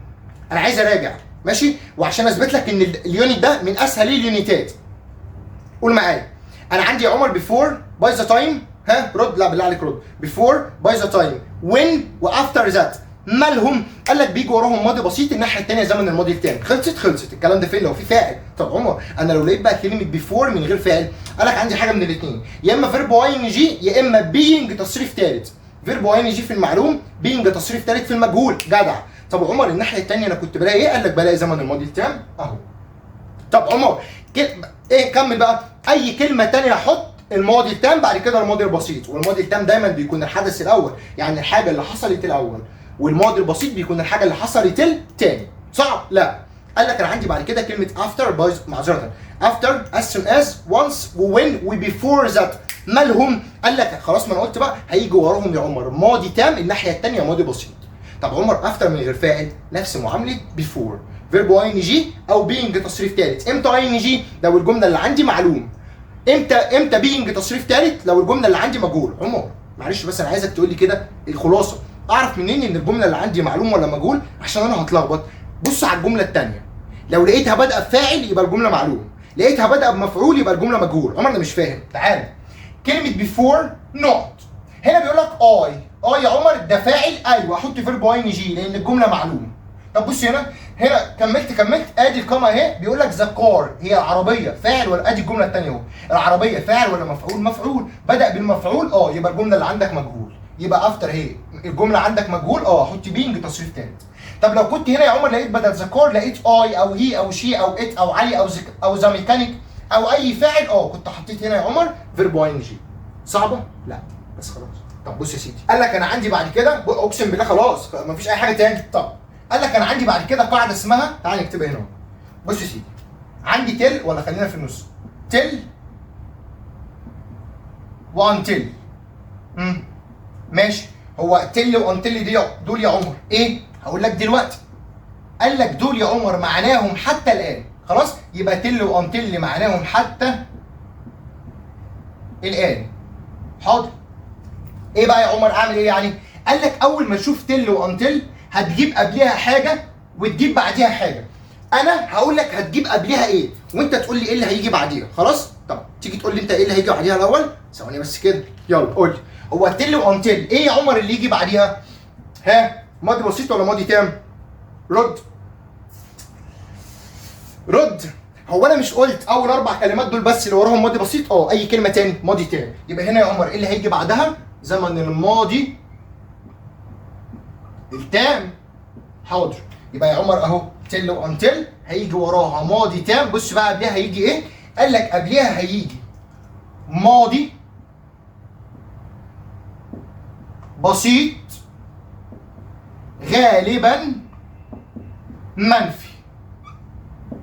انا عايز اراجع ماشي، وعشان اثبت لك ان ال unit ده من اسهل ال unit ات. قول معايا، انا عندي يا عمر before by the time، ها رد، لا بالله عليك رد، before by the time when و after that مالهم؟ قال لك بيجي وراهم ماضي بسيط، الناحية الثانية زمن الماضي التام. خلصت خلصت. الكلام ده فين؟ لو في فاعل. طب عمر انا لو لقيت بقى كلمة before من غير فاعل، قال لك عندي حاجة من الاثنين، يا اما verb ing يا اما being تصريف ثالث. verb ing في المعلوم، being تصريف ثالث في المجهول. جدع. طب عمر الناحية الثانية انا كنت بلاقي ايه؟ قال لك بلاقي زمن الماضي التام اهو. طب عمر ايه؟ كمل بقى اي كلمة ثانية احط الماضي التام بعد كده الماضي البسيط، والماضي التام دايما بيكون الحدث الاول، يعني الحاجة اللي حصلت الاول، والماضي البسيط بيكون الحاجة اللي حصلت الثاني. صعب؟ لا. قال لك انا عندي بعد كده كلمة after by معذرة after as soon as once when و before that مالهم؟ قال لك خلاص ما انا قلت بقى هيجي وراهم يا عمر ماضي تام، الناحية الثانية ماضي بسيط. طب عمر after من غير فاعل نفس معاملة before verb ing او being تصريف ثالث. امتى ing؟ لو الجملة اللي عندي معلوم. امتى being تصريف ثالث؟ لو الجملة اللي عندي مجهول. عمر معلش بس انا عايزك تقول لي كده الخلاصة، اعرف منين ان الجملة اللي عندي معلوم ولا مجهول؟ عشان انا هتلخبط. بص على الجملة الثانية، لو لقيتها بادئه بفاعل يبقى الجملة معلوم، لقيتها بادئه بمفعول يبقى الجملة مجهول. عمر انا مش فاهم. تعالى كلمة before not، هنا بيقول لك I يا عمر ده فاعل، ايوه احط verb ing لان الجملة معلوم. طب بص هنا كملت ادي ال comma اهي، بيقول لك the car هي العربية فاعل ولا، ادي الجملة الثانية اهو، العربية فاعل ولا مفعول؟ مفعول، بدا بالمفعول يبقى الجملة اللي عندك مجهول، يبقى after هي الجملة عندك مجهول حط being تصريف ثالث. طب لو كنت هنا يا عمر لقيت بدل the car لقيت I او he او she او it او علي او the mechanic او اي فاعل، كنت حطيت هنا يا عمر verb ing. صعبة؟ لا بس خلاص. طب بص يا سيدي، قال لك انا عندي بعد كده، اقسم بالله خلاص مفيش اي حاجة تاني. طب قال لك انا عندي بعد كده قاعدة اسمها، تعالى نكتبها هنا اهو. بص يا سيدي، عندي till، ولا خلينا في النص، till و until. ماشي، هو till و until دي دول يا عمر ايه؟ هقول لك دلوقتي. قال لك دول يا عمر معناهم حتى الان، خلاص؟ يبقى till و until معناهم حتى الان. حاضر. ايه بقى يا عمر اعمل ايه يعني؟ قال لك اول ما تشوف till و until هتجيب قبلها حاجة وتجيب بعديها حاجة. انا هقول لك هتجيب قبلها ايه وانت تقول لي ايه اللي هيجي بعديها، خلاص؟ طب تيجي تقول لي انت ايه اللي هيجي بعديها الاول؟ ثواني بس كده، يلا قول لي. هو till و until ايه يا عمر اللي يجي بعديها؟ ها، ماضي بسيط ولا ماضي تام؟ رد رد. هو انا مش قلت اول اربع كلمات دول بس اللي وراهم ماضي بسيط؟ اي كلمة تاني ماضي تام. يبقى هنا يا عمر ايه اللي هيجي بعدها؟ زمن الماضي التام. حاضر. يبقى يا عمر اهو till و until هيجي وراها ماضي تام. بص بقى قبلها هيجي ايه؟ قال لك قبلها هيجي ماضي بسيط غالبا منفي.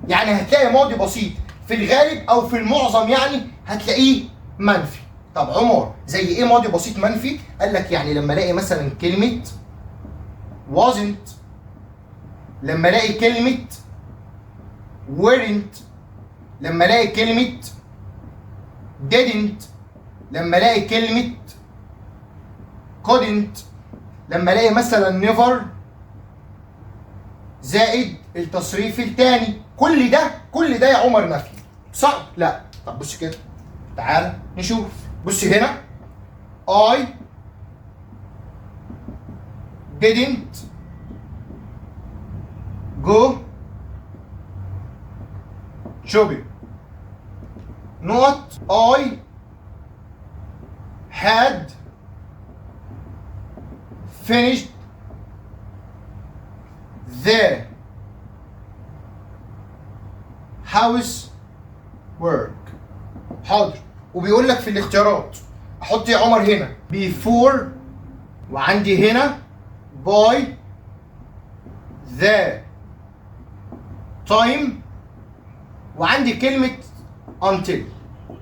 يعني هتلاقي ماضي بسيط في الغالب او في المعظم يعني هتلاقيه منفي. طب عمر زي ايه ماضي بسيط منفي؟ قال لك يعني لما الاقي مثلا كلمة wasn't، لما الاقي كلمة weren't، لما الاقي كلمة didn't، لما الاقي كلمة couldn't، لما الاقي مثلا never زائد التصريف الثاني. كل ده كل ده يا عمر نفي. صعب؟ لا. طب بص كده، تعال نشوف. بص هنا I didn't go shopping not I had finished the house work. حاضر. وبيقول لك في الاختيارات احط يا عمر هنا before، وعندي هنا by the time، وعندي كلمة until.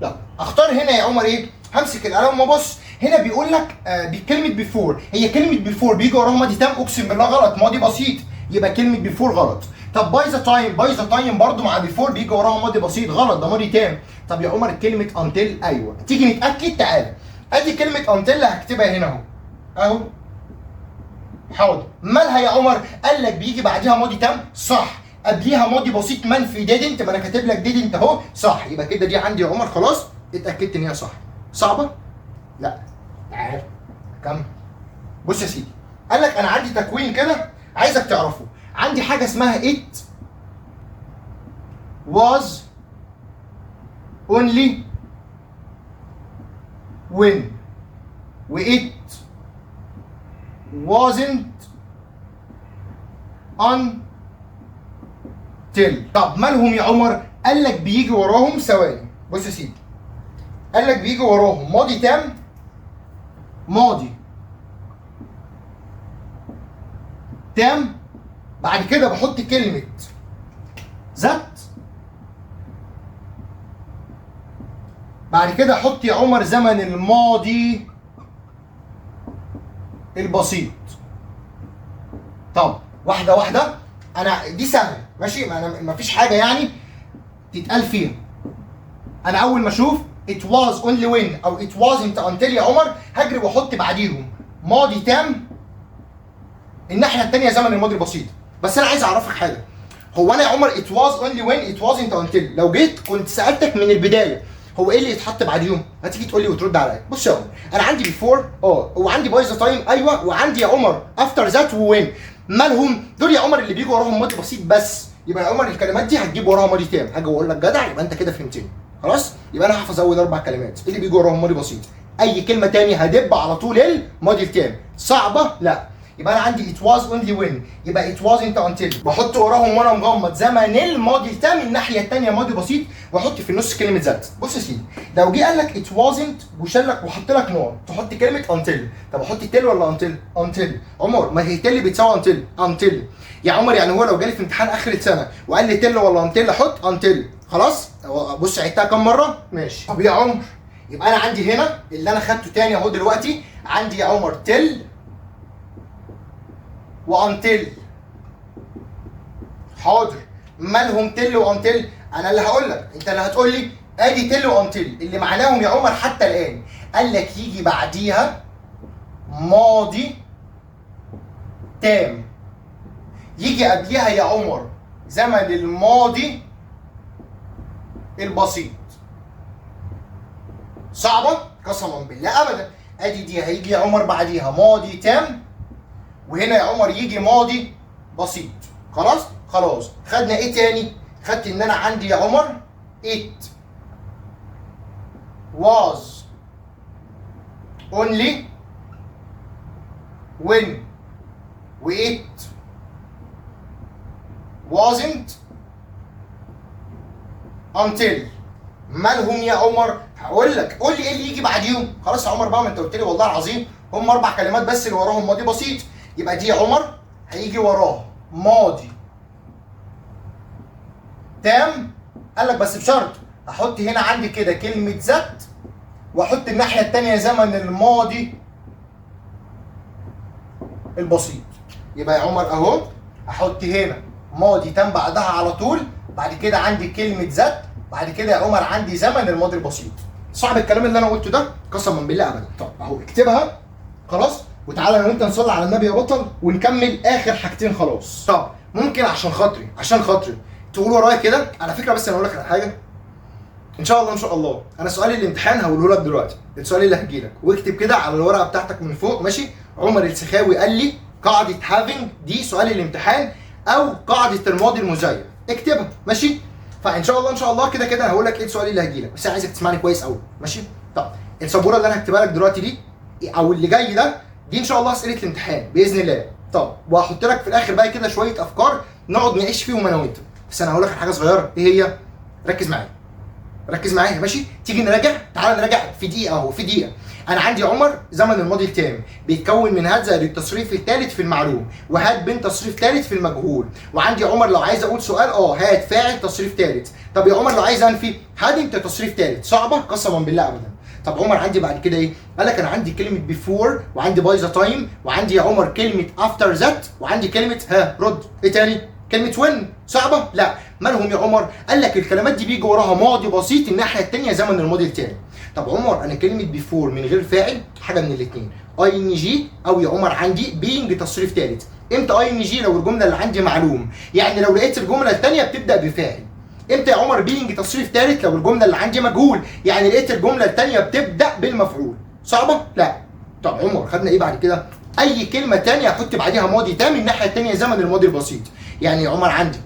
لا اختار هنا يا عمر ايه؟ همسك القلم وابص. هنا بيقول لك بكلمة before، هي كلمة before بيجي وراها ماضي تام؟ اقسم بالله غلط، ماضي بسيط، يبقى كلمة before غلط. طب by the time، by the time برضه مع before بيجي وراها ماضي بسيط، غلط، ده ماضي تام. طب يا عمر كلمة until، ايوه، تيجي نتأكد، تعالى ادي كلمة until هكتبها هنا اهو اهو. حاضر. مالها يا عمر؟ قال لك بيجي بعديها ماضي تام، صح، قبليها ماضي بسيط منفي didn't، ما انا كاتب لك didn't اهو، صح. يبقى كده دي عندي يا عمر خلاص اتاكدت ان هي صح. صعبة؟ لا. تعال كمل. بص يا سيدي، قال لك انا عندي تكوين كده عايزك تعرفه. عندي حاجة اسمها it was only when و it wasn't until. طب مالهم يا عمر؟ قال لك بيجي وراهم، ثواني بص يا سيدي، قال لك بيجي وراهم ماضي تام، ماضي تام، بعد كده بحط كلمة that، بعد كده احط يا عمر زمن الماضي البسيط. طب واحدة واحدة، أنا دي سهلة ماشي، ما أنا ما فيش حاجة يعني تتقال فيها. أنا أول ما أشوف it was only when أو it wasn't until يا عمر هجري وأحط بعديهم ماضي تام، الناحية التانية زمن الماضي البسيط. بس أنا عايز أعرفك حاجة، هو أنا يا عمر it was only when it wasn't until لو جيت كنت سألتك من البداية هو ايه اللي يتحط بعديهم؟ هتيجي تقول لي وترد عليا. بص يا عمر، انا عندي before وعندي by the time ايوه، وعندي يا عمر after that و when. مالهم دول يا عمر؟ اللي بيجوا وراهم ماضي بسيط بس. يبقى يا عمر الكلمات دي هتجيب وراها ماضي تام. هاجي واقول لك جدع، يبقى انت كده فهمتني خلاص. يبقى انا هحفظ اول اربع كلمات اللي بيجوا وراهم ماضي بسيط، اي كلمة تاني هدب على طول الماضي التام. صعبة؟ لا. يبقى انا عندي it was only when، يبقى it wasn't until، بحط وراهم وانا مغمض زمن الماضي التام، الناحية الثانية ماضي بسيط، واحط في النص كلمة that. بص يا سيدي، لو جه قال لك it wasn't وشال لك وحط لك نقط، تحط كلمة until. طب احط till ولا until؟ until. عمر ما هي till بتساوي until. until يا عمر، يعني هو لو جالي في امتحان اخر السنة وقال لي till ولا until، احط until. خلاص، بص عدتها كام مرة. ماشي. طب يا عمر، يبقى انا عندي هنا اللي انا خدته تاني اهو دلوقتي، عندي يا عمر till و until. حاضر، مالهم till و until؟ انا اللي هقول لك، انت اللي هتقول لي. ادي till و until اللي معناهم يا عمر حتى الان، قال لك يجي بعديها ماضي تام، يجي قبليها يا عمر زمن الماضي البسيط. صعبة؟ قسما بالله ابدا. ادي دي هيجي يا عمر بعديها ماضي تام، وهنا يا عمر يجي ماضي بسيط. خلاص خلاص. خدنا ايه تاني؟ خدت ان انا عندي يا عمر it was only when و it wasn't until. مالهم يا عمر؟ هقول لك، قول لي ايه اللي يجي بعديهم. خلاص يا عمر بقى، ما انت قلت لي والله العظيم هم اربع كلمات بس اللي وراهم ماضي بسيط. يبقى دي يا عمر هيجي وراه ماضي تام. قال لك بس بشرط، احط هنا عندي كده كلمة that، واحط الناحية الثانية زمن الماضي البسيط. يبقى يا عمر اهو احط هنا ماضي تام بعدها على طول، بعد كده عندي كلمة that، بعد كده يا عمر عندي زمن الماضي البسيط. صعب الكلام اللي انا قلته ده؟ قسما بالله ابدا. طب اهو اكتبها خلاص، وتعالى انا وانت نصلي على النبي يا بطل ونكمل اخر حاجتين خلاص. طب ممكن عشان خاطري، عشان خاطري تقول ورايا كده على فكرة، بس انا اقول لك على حاجة ان شاء الله. ان شاء الله انا سؤال الامتحان هقوله لك دلوقتي، السؤال اللي هجي لك، واكتب كده على الورقة بتاعتك من فوق، ماشي؟ عمر السخاوي قال لي قاعدة having دي سؤال الامتحان او قاعدة الماضي المزيف، اكتبها ماشي؟ فان شاء الله ان شاء الله كده كده هقول لك ايه السؤال اللي هجي لك، بس انا عايزك تسمعني كويس قوي، ماشي؟ طب السبوره اللي انا هكتبها لك دلوقتي دي او اللي جاي ده، دي ان شاء الله اسئلة الامتحان باذن الله. طب وهحط لك في الاخر بقى كده شوية افكار نقعد نعيش فيهم انا وانت، بس انا هقول لك على حاجة صغيرة. ايه هي؟ ركز معايا، ركز معايا، ماشي؟ تيجي نراجع؟ تعال نراجع في دقيقة اهو، في دقيقة. انا عندي عمر زمن الماضي التام بيتكون من had زائد التصريف الثالث في المعلوم، و had been تصريف ثالث في المجهول. وعندي عمر لو عايز اقول سؤال had فاعل تصريف ثالث. طب يا عمر لو عايز انفي، hadn't تصريف ثالث. صعبة؟ قسما بالله ابدا. طب عمر عندي بعد كده ايه؟ قال لك انا عندي كلمة before، وعندي by the time، وعندي يا عمر كلمة after that، وعندي كلمة ها رد ايه تاني؟ كلمة when. صعبة؟ لا. مالهم يا عمر؟ قال لك الكلمات دي بيجي وراها ماضي بسيط، الناحية الثانية زمن الماضي التام. طب عمر انا كلمة before من غير فاعل حاجة من الاثنين، ing او يا عمر عندي being تصريف ثالث. امتى ing؟ لو الجملة اللي عندي معلوم، يعني لو لقيت الجملة الثانية بتبدا بفاعل. امتى يا عمر being تصريف ثالث؟ لو الجملة اللي عندي مجهول، يعني لقيت الجملة الثانية بتبدا بالمفعول. صعبة؟ لا. طب عمر خدنا ايه بعد كده؟ اي كلمة ثانية احط بعديها ماضي تام، الناحية الثانية زمن الماضي البسيط. يعني يا عمر عندي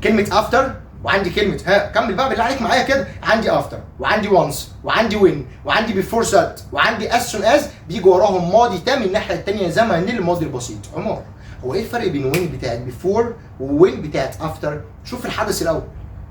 كلمة after، وعندي كلمة ها كمل بقى بالله عليك معايا كده، عندي after وعندي once وعندي when وعندي before that وعندي as soon as، بيجي وراهم ماضي تام، الناحية الثانية زمن الماضي البسيط. عمر هو ايه الفرق بين when بتاعت before و when بتاعت after؟ شوف الحدث الاول،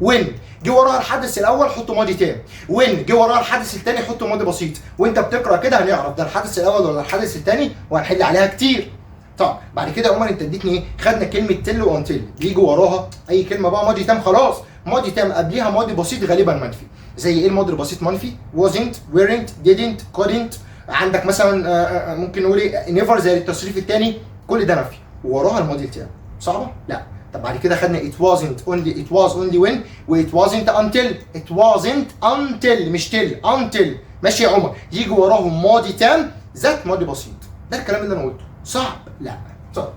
when جه وراها الحدث الاول حط ماضي تام، when جه وراها الحدث الثاني حط ماضي بسيط. وانت بتقرا كده هنعرف ده الحدث الاول ولا الحدث الثاني، وهنحل عليها كتير. طب بعد كده يا عمر انت اديتني ايه؟ خدنا كلمة till و until بيجي وراها اي كلمة بقى ماضي تام، خلاص ماضي تام قبليها ماضي بسيط غالبا منفي. زي ايه الماضي البسيط منفي؟ wasn't، weren't، didn't، couldn't. عندك مثلا ممكن نقول ايه؟ never زي التصريف الثاني، كل ده نفي ووراها الماضي التام. صعبة؟ لا. طب بعد كده خدنا it wasn't only، it was only when و it wasn't until. it wasn't until مش till، until، ماشي يا عمر؟ يجي وراهم ماضي تام that ماضي بسيط. ده الكلام اللي انا قلته. صعب؟ لا. طب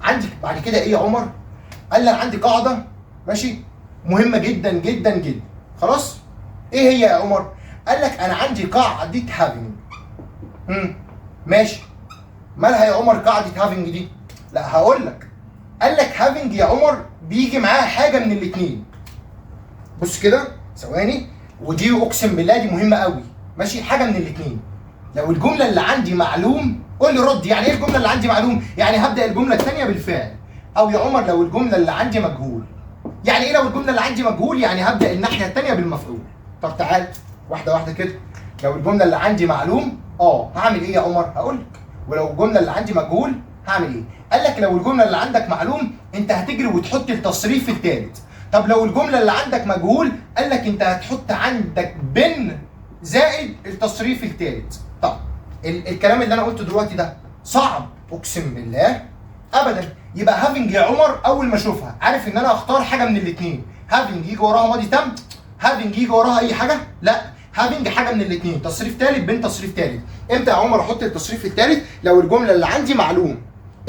عندي بعد كده ايه يا عمر؟ قال لي انا عندي قاعدة ماشي مهمة جدا جدا جدا. خلاص؟ ايه هي يا عمر؟ قال لك انا عندي قاعدة having. ماشي، مالها يا عمر قاعدة having دي؟ لا هقول لك. قال لك having يا عمر بيجي معاها حاجة من الاثنين. بص كده ثواني، ودي اقسم بالله دي مهمة قوي، ماشي؟ حاجة من الاثنين. لو الجملة اللي عندي معلوم قول لي رد، يعني ايه الجملة اللي عندي معلوم؟ يعني هبدا الجملة الثانية بالفعل. او يا عمر لو الجملة اللي عندي مجهول، يعني ايه لو الجملة اللي عندي مجهول؟ يعني هبدا الناحية الثانية بالمفعول. طب تعال واحدة واحدة كده، لو الجملة اللي عندي معلوم هعمل ايه يا عمر؟ هقول لك. ولو الجملة اللي عندي مجهول هعمل ايه؟ قال لك لو الجملة اللي عندك معلوم انت هتجري وتحط التصريف الثالث. طب لو الجملة اللي عندك مجهول قال لك انت هتحط عندك been زائد التصريف الثالث. طب الكلام اللي انا قلته دلوقتي ده صعب؟ اقسم بالله ابدا. يبقى having يا عمر اول ما اشوفها عارف ان انا هختار حاجة من الاثنين، having يجي وراها ماضي تام، having يجي وراها اي حاجة؟ لا، having حاجة من الاثنين، تصريف ثالث been تصريف ثالث. امتى يا عمر احط التصريف الثالث؟ لو الجملة اللي عندي معلوم.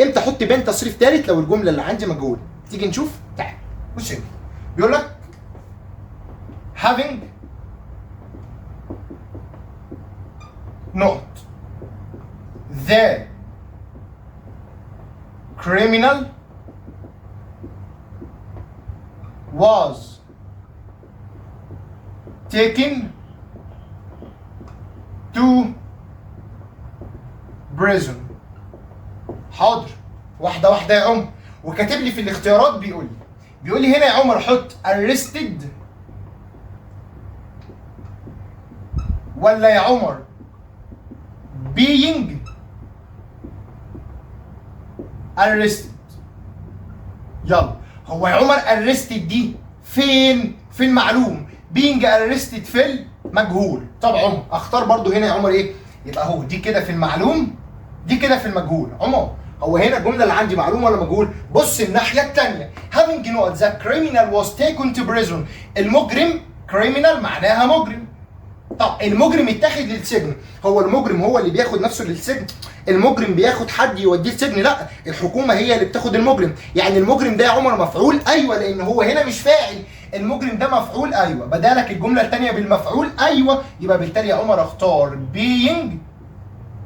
امتى احط been تصريف ثالث؟ لو الجملة اللي عندي مجهول. تيجي نشوف؟ تعال بص هنا، بيقول لك having not the criminal was taken to prison. حاضر، واحدة واحدة يا عمر. وكاتب لي في الاختيارات بيقول لي هنا يا عمر حط arrested ولا يا عمر being arrested. يلا، هو يا عمر arrested دي فين؟ في المعلوم، being arrested في المجهول. طب عمر اختار برضو هنا يا عمر ايه؟ يبقى اهو دي كده في المعلوم، دي كده في المجهول. عمر هو هنا الجملة اللي عندي معلوم ولا مجهول؟ بص الناحية الثانية، having not the criminal was taken to prison. المجرم criminal معناها مجرم. طب المجرم اتاخد للسجن، هو المجرم هو اللي بياخد نفسه للسجن؟ المجرم بياخد حد يوديه السجن؟ لا، الحكومة هي اللي بتاخد المجرم. يعني المجرم ده يا عمر مفعول؟ ايوه، لان هو هنا مش فاعل. المجرم ده مفعول؟ ايوه. بدالك الجملة الثانية بالمفعول؟ ايوه. يبقى بالتالي يا عمر اختار being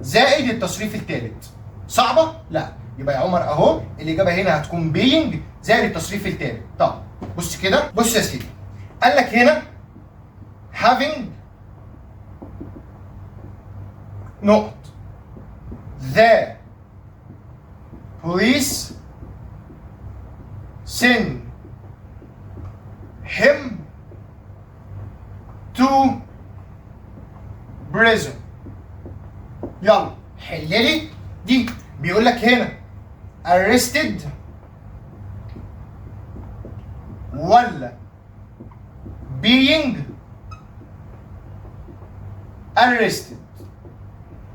زائد التصريف الثالث. صعبة؟ لا. يبقى يا عمر اهو الاجابة هنا هتكون being زائد التصريف الثالث. طب بص كده، بص يا سيدي، قال لك هنا having not the police send him to prison. يلا حل لي دي. بيقول لك هنا arrested ولا being arrested.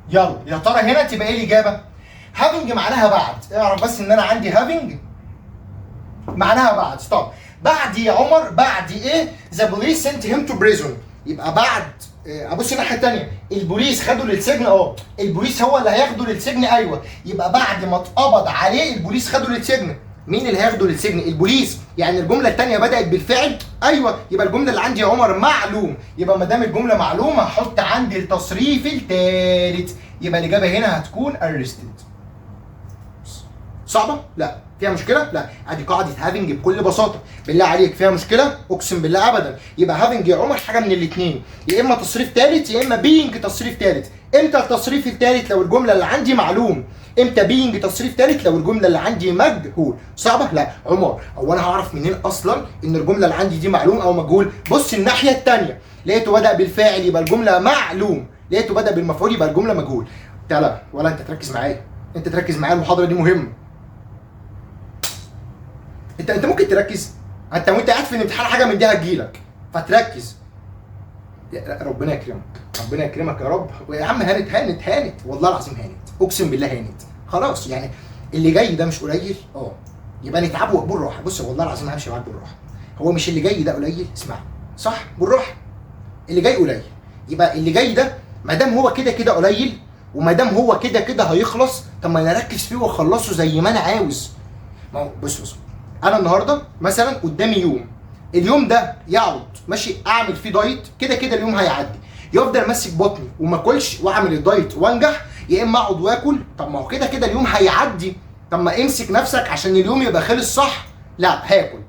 يلا يا ترى هنا تبقى ايه الاجابة؟ having معناها بعد، اعرف بس ان انا عندي having معناها بعد. طب بعد يا عمر بعد ايه؟ the police sent him to prison. يبقى بعد، ابص الناحية الثانية، البوليس خده للسجن. البوليس هو اللي هياخده للسجن. ايوه، يبقى بعد ما اتقبض عليه البوليس خده للسجن. مين اللي هياخده للسجن؟ البوليس. يعني الجملة الثانية بدات بالفعل؟ ايوه. يبقى الجملة اللي عندي يا عمر معلوم. يبقى ما دام الجملة معلومة هحط عندي التصريف الثالث. يبقى الاجابة هنا هتكون arrested. صعبة؟ لا. فيها مشكلة؟ لا. ادي قاعدة having بكل بساطة. بالله عليك فيها مشكلة؟ اقسم بالله ابدا. يبقى having يا عمر حاجة من الاثنين، يا اما تصريف ثالث يا اما being تصريف ثالث. امتى التصريف الثالث؟ لو الجملة اللي عندي معلوم. امتى being تصريف ثالث؟ لو الجملة اللي عندي مجهول. صعبة؟ لا. عمر هو انا هعرف منين اصلا ان الجملة اللي عندي دي معلوم او مجهول؟ بص الناحية الثانية، لقيته بدا بالفاعل يبقى الجملة معلوم، لقيته بدا بالمفعول يبقى الجملة مجهول. تعالى ولا انت تركز معايا، انت تركز معايا، المحاضرة دي مهمة. انت ممكن تركز انت وانت قاعد في الامتحان حاجة من دي هتجيلك فتركز. ربنا يكرمك، ربنا يكرمك يا رب. يا عم هانت هانت هانت، والله العظيم هانت، اقسم بالله هانت. خلاص يعني اللي جاي ده مش قليل، يبقى نتعبه بالراحة. بص والله العظيم همشي معاك بالراحة. هو مش اللي جاي ده قليل؟ اسمع، صح، بالراحة. اللي جاي قليل، يبقى اللي جاي ده ما دام هو كده كده قليل وما دام هو كده كده هيخلص، طب ما انا اركز فيه واخلصه زي ما انا عاوز. ما هو بص انا النهارده مثلا قدامي يوم، اليوم ده يقعد ماشي اعمل فيه دايت، كده كده اليوم هيعدي، يفضل ماسك بطني وما اكلش واعمل الدايت وانجح، يا اما اقعد واكل. طب ما هو كده كده اليوم هيعدي، طب ما امسك نفسك عشان اليوم يبقى خلص صح. لا هاكل.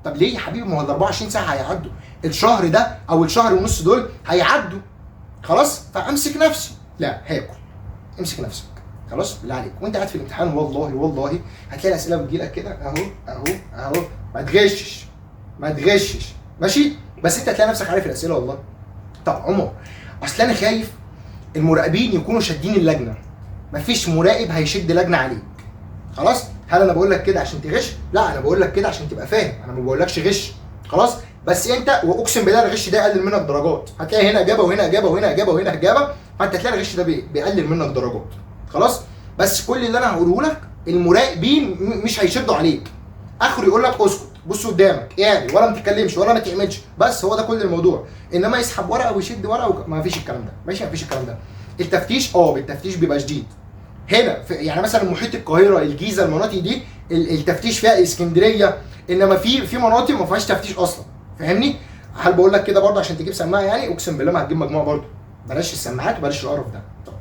طب ليه يا حبيبي؟ ما هو ال 24 ساعة هيعدوا، الشهر ده او الشهر ونص دول هيعدوا خلاص، فامسك نفسي. لا هاكل. امسك نفسك خلاص بالله عليك، وانت قاعد في الامتحان والله والله هتلاقي الاسئلة بتجيلك كده اهو اهو اهو، ما تغشش ما تغشش، ماشي؟ بس انت هتلاقي نفسك عارف الاسئلة والله. طب عمر اصل انا خايف المراقبين يكونوا شادين اللجنة. مفيش مراقب هيشد لجنة عليك خلاص. هل انا بقول لك كده عشان تغش؟ لا، انا بقول لك كده عشان تبقى فاهم، انا ما بقولكش غش خلاص. بس انت واقسم بالله الغش ده يقلل منك درجات، هتلاقي هنا اجابه وهنا اجابه وهنا اجابه وهنا اجابه، فانت هتلاقي الغش ده بيقلل منك درجات خلاص. بس كل اللي انا هقوله لك المراقبين مش هيشدوا عليك، اخره يقول لك اسكت، بص قدامك يعني، ولا ما تتكلمش ولا ما تعملش، بس هو ده كل الموضوع. انما يسحب ورقة ويشد ورقة ما فيش الكلام ده، ماشي؟ ما فيش الكلام ده. التفتيش بالتفتيش بيبقى شديد هنا يعني مثلا محيط القاهرة، الجيزة، المناطق دي التفتيش فيها، اسكندرية، انما في مناطق ما فيهاش تفتيش اصلا، فاهمني؟ هل بقول لك كده برضه عشان تجيب سماعه يعني؟ اقسم بالله ما هتجيب مجموعة برضه، بلاش السماعات وبلاش القرف ده. طب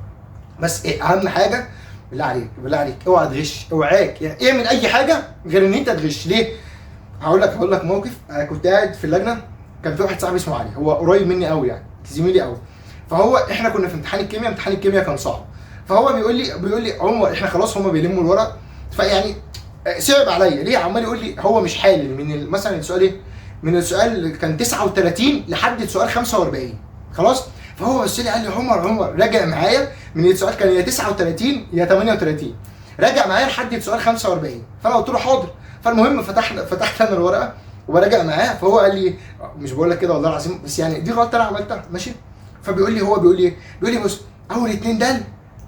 بس ايه اهم حاجة بالله عليك بالله عليك اوعى تغش، اوعاك يعني اعمل اي حاجة غير ان انت تغش. ليه؟ هقول لك موقف. انا كنت قاعد في اللجنة، كان في واحد صاحبي اسمه علي، هو قريب مني قوي يعني، زميلي قوي. فهو احنا كنا في امتحان الكيمياء، امتحان الكيمياء كان صعب، فهو بيقول لي عمر احنا خلاص هما بيلموا الورق، فيعني صعب عليا ليه عمال يقول لي هو مش حالل من مثلا السؤال ايه؟ من السؤال كان 39 لحد السؤال 45 خلاص. فهو بص لي قال لي عمر راجع معايا من السؤال كان يا 39 يا 38، راجع معايا لحد السؤال 45. فانا قلت له حاضر. فالمهم فتحت انا الورقة وبراجع معاه، فهو قال لي مش بقول لك كده والله العظيم، بس يعني دي غلطه انا عملتها ماشي. فبيقول لي هو بيقول لي ايه؟ بيقول لي بص اول اتنين دال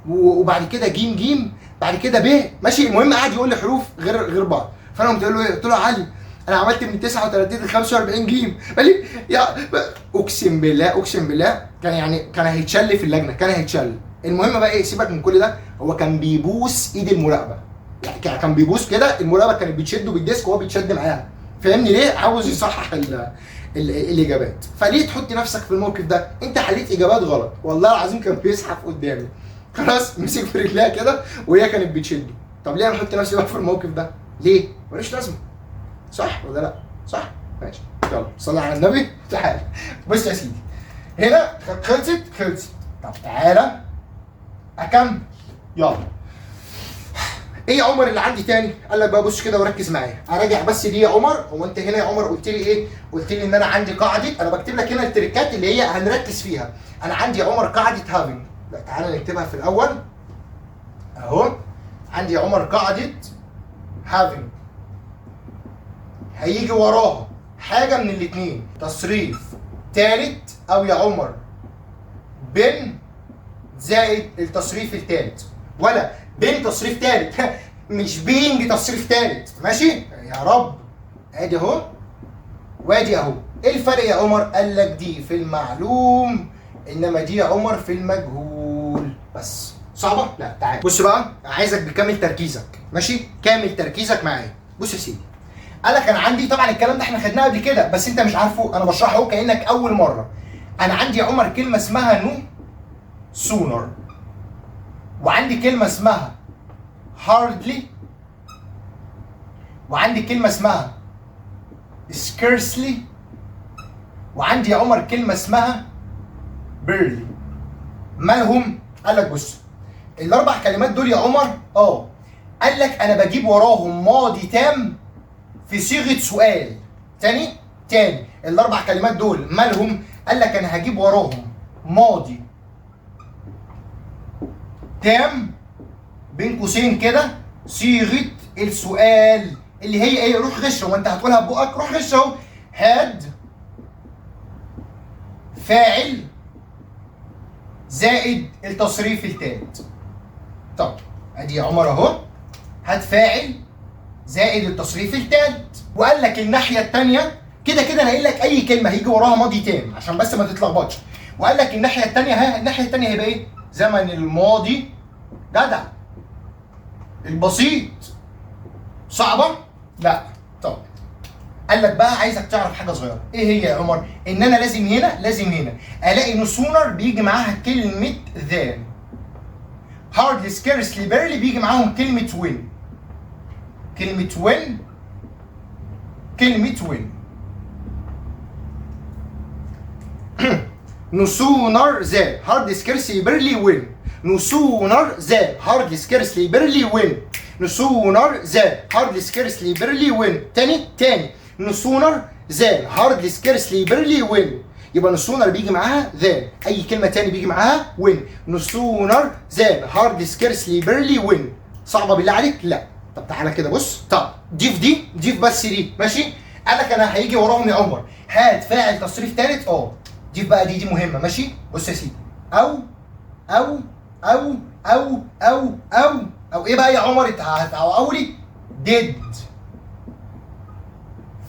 وبعد كده جيم جيم بعد كده ب ماشي. المهم قعد يقول لي حروف غير بعض. فانا قمت له ايه؟ قلت له علي انا عملت من 39 ل 45 جيم. قال لي يا اقسم بالله اقسم بالله كان يعني كان هيتشل في اللجنة، كان هيتشل. المهم بقى ايه، سيبك من كل ده، هو كان بيبوس ايد المراقبة، يعني كان بيبوس كده، المراقبة كانت بتشده بال desk وهو بيتشد معاها، فاهمني ليه؟ عاوز يصحح ال ال الاجابات. فليه تحط نفسك في الموقف ده؟ انت حليت اجابات غلط والله العظيم، كان بيزحف قدامي خلاص، مسك في رجليها كده وهي كانت بتشده. طب ليه انا احط نفسي بقى في الموقف ده؟ ليه؟ ملوش لازمه، صح ولا لا؟ صح؟ ماشي، يلا صلي على النبي. تعالى بص يا سيدي، هنا خلصت. طب تعالى اكمل، يلا. ايه يا عمر اللي عندي تاني؟ قال لك بقى بص كده وركز معايا، اراجع بس دي يا عمر. هو انت هنا يا عمر قلت لي ايه؟ قلت لي ان انا عندي قاعدة، انا بكتب لك هنا التريكات اللي هي هنركز فيها. انا عندي يا عمر قاعدة having، لا تعالى نكتبها في الاول اهو. عندي يا عمر قاعدة having، هيجي وراها حاجة من الاثنين، تصريف ثالث او يا عمر been زائد التصريف الثالث، ولا been تصريف ثالث مش being تصريف ثالث، ماشي؟ يا رب ادي اهو وادي اهو. ايه الفرق يا عمر؟ قال لك دي في المعلوم انما دي يا عمر في المجهول. بس صعبة؟ لا تعال بص بقى، عايزك بكامل تركيزك، ماشي؟ كامل تركيزك معايا. بص يا سيدي، قال لك انا عندي، طبعا الكلام ده احنا خدناه قبل كده بس انت مش عارفه، انا بشرحه كانك اول مرة. انا عندي يا عمر كلمة اسمها no sooner، وعندي كلمة اسمها hardly، وعندي كلمة اسمها scarcely، وعندي يا عمر كلمة اسمها barely. مالهم؟ قال لك بص الاربع كلمات دول يا عمر، قال لك انا بجيب وراهم ماضي تام في صيغة سؤال. تاني الاربع كلمات دول مالهم؟ قال لك انا هجيب وراهم ماضي تام بين قوسين كده صيغة السؤال اللي هي ايه؟ روح غش، هو انت هتقولها ببقك؟ روح غش اهو. had فاعل زائد التصريف الثالث. طب ادي يا عمر اهو، had فاعل زائد التصريف الثالث. وقال لك الناحية الثانية كده كده انا قايل لك اي كلمة هيجي وراها ماضي تام عشان بس ما تتلخبطش. وقال لك الناحية الثانية، ها الناحية الثانية هيبقى ايه؟ زمن الماضي جدع البسيط. صعبة؟ لا. طب قال لك بقى عايزك تعرف حاجة صغيرة، ايه هي يا عمر؟ ان انا لازم هنا الاقي no sooner بيجي معاها كلمة than، hardly scarcely barely بيجي معاهم كلمة when، كلمة when، كلمة when. no sooner than hardly scarcely barely when. no sooner than hardly scarcely barely when. no sooner than hardly scarcely barely when. تاني تاني، no sooner than hardly scarcely barely when. يبقى no sooner بيجي معاها than، اي كلمة تاني بيجي معاها when. no sooner than hardly scarcely barely when. صعبة بالله عليك؟ لا. طب تعالى كده بص، طب ضيف دي، ضيف بس دي، ماشي؟ قال لك انا هيجي وراهم يا عمر had فاعل تصريف ثالث. ضيف بقى دي، دي مهمة، ماشي؟ بص يا سيدي، او او او او او او او ايه بقى يا عمر؟ انت هتقولي did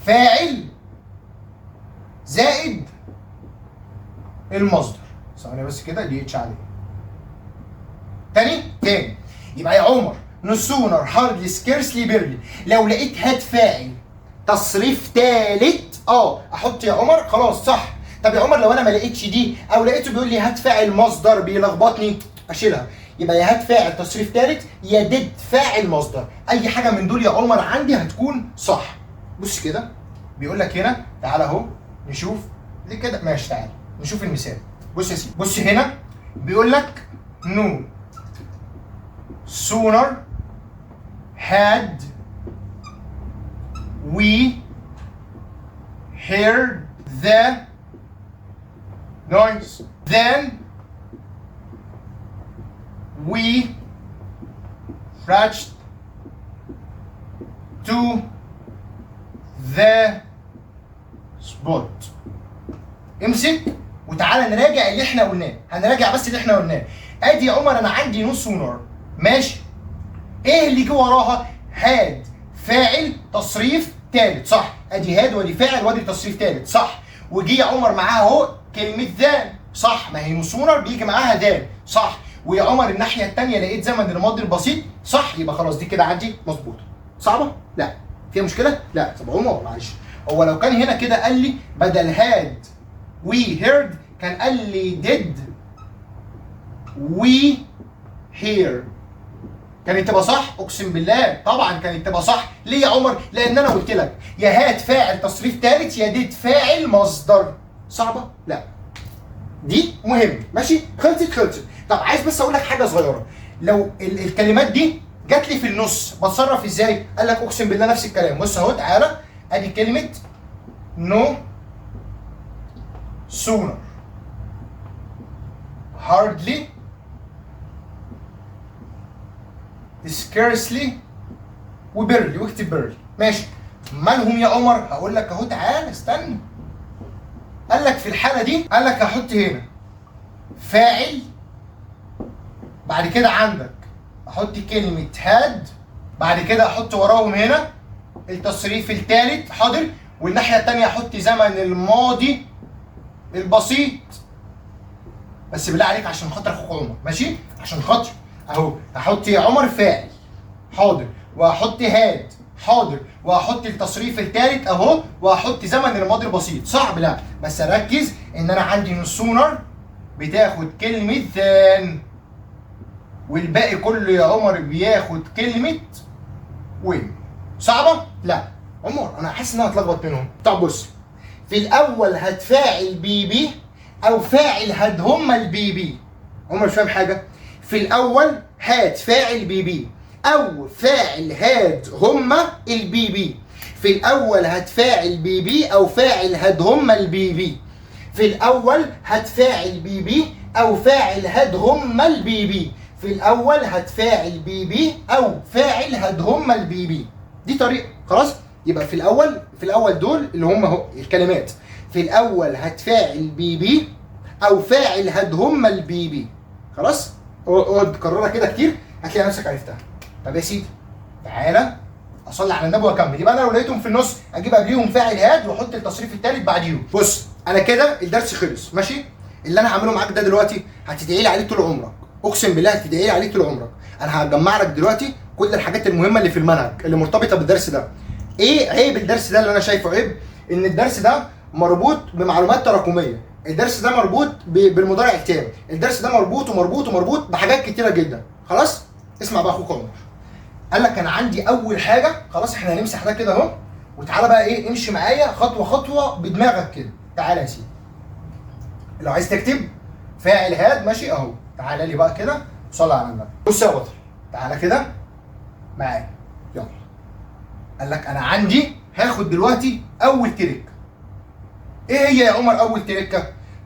فاعل زائد المصدر. ثواني بس كده، دي اتش عليه. تاني تاني، يبقى يا عمر no sooner hardly scarcely barely لو لقيت had فاعل تصريف ثالث احط يا عمر خلاص صح. طب يا عمر لو انا ما لقيتش دي، او لقيته بيقول لي had فاعل مصدر بيلخبطني، اشيلها. يبقى يا had فاعل تصريف ثالث يا did فاعل مصدر، اي حاجة من دول يا عمر عندي هتكون صح. بص كده بيقول لك هنا، تعالى اهو نشوف ليه كده، ماشي تعالى نشوف المثال. بص يا سيدي، بص هنا بيقول لك no sooner had we heard the noise then we rushed to the spot. امسك وتعالى نراجع اللي احنا قلناه، هنراجع بس اللي احنا قلناه. ادي يا عمر انا عندي no sooner، ماشي؟ ايه اللي جه وراها؟ had فاعل تصريف ثالث، صح؟ ادي had وادي فاعل وادي تصريف ثالث، صح؟ وجي يا عمر معاها اهو كلمة than، صح؟ ما هي no sooner بيجي معاها than، صح؟ ويا عمر الناحية الثانية لقيت زمن الماضي البسيط، صح؟ يبقى خلاص دي كده عندي مظبوطة. صعبة؟ لا. فيها مشكلة؟ لا. طب عمر معلش، هو لو كان هنا كده قال لي بدل had we heard كان قال لي did we hear، كانت تبقى صح؟ اقسم بالله طبعا كانت تبقى صح. ليه يا عمر؟ لان انا قلت لك يا had فاعل تصريف ثالث يا did فاعل مصدر. صعبة؟ لا، دي مهم، ماشي؟ خلصت خلصت. طب عايز بس اقول لك حاجة صغيرة، لو الكلمات دي جات لي في النص بتصرف ازاي؟ قال لك اقسم بالله نفس الكلام. بص اهو، تعالى ادي كلمة no sooner hardly scarcely و barely، واكتب barely، ماشي؟ مالهم يا عمر؟ هقول لك اهو، تعالى استنى. قال لك في الحالة دي، قال لك هحط هنا فاعل، بعد كده عندك احط كلمة had، بعد كده احط وراهم هنا التصريف الثالث، حاضر، والناحية الثانية احط زمن الماضي البسيط. بس بالله عليك عشان خاطر اخوك عمر، ماشي؟ عشان خاطر اهو هحط يا عمر فاعل، حاضر، وهحط had، حاضر، وهحط التصريف الثالث اهو، وهحط زمن الماضي البسيط. صعب؟ لا، بس اركز ان انا عندي no sooner بتاخد كلمة than، والباقي كله يا عمر بياخد كلمة when. صعبة؟ لا. عمر انا حاسس ان انا هتلخبط منهم. طب بص، في الاول هتفاعل PP او فاعل had هما ال PP. عمر مش فاهم حاجة. في الاول had فاعل PP او فاعل had هما ال PP. في الاول هتفاعل PP او فاعل had هما ال PP. في الاول هتفاعل PP او فاعل had هما ال PP. في الاول هتفاعل PP او فاعل had هما ال PP. دي طريقه، خلاص؟ يبقى في الاول، في الاول دول اللي هم اهو الكلمات. في الاول هتفاعل PP او فاعل had هما ال PP. خلاص؟ اقعد كررها كده كتير هتلاقي نفسك عرفتها. طب يا سيدي تعالى اصلي على النبي واكمل. يبقى انا لو لقيتهم في النص اجيب قبليهم فاعل had واحط التصريف الثالث بعديهم. بص انا كده الدرس خلص، ماشي؟ اللي انا هعمله معاك ده دلوقتي هتدعي لي عليه طول عمرك، اقسم بالله هتدعي لي عليه طول عمرك. انا هجمع لك دلوقتي كل الحاجات المهمة اللي في المنهج اللي مرتبطة بالدرس ده. ايه عيب الدرس ده اللي انا شايفه عيب؟ ان الدرس ده مربوط بمعلومات تراكمية، الدرس ده مربوط بالمضارع التام، الدرس ده مربوط ومربوط ومربوط بحاجات كتيرة جدا. خلاص؟ اسمع بقى اخوك عمر. قال لك انا عندي اول حاجة، خلاص احنا هنمسح ده كده اهو، وتعالى بقى ايه امشي معايا خطوة خطوة بدماغك كده. تعالى يا سيدي، لو عايز تكتب فاعل had، ماشي اهو. تعالى لي بقى كده، صلى على النبي. بص يا بطل، تعالى كده معايا، يلا. قال لك انا عندي هاخد دلوقتي اول trick. ايه هي يا عمر اول trick ه؟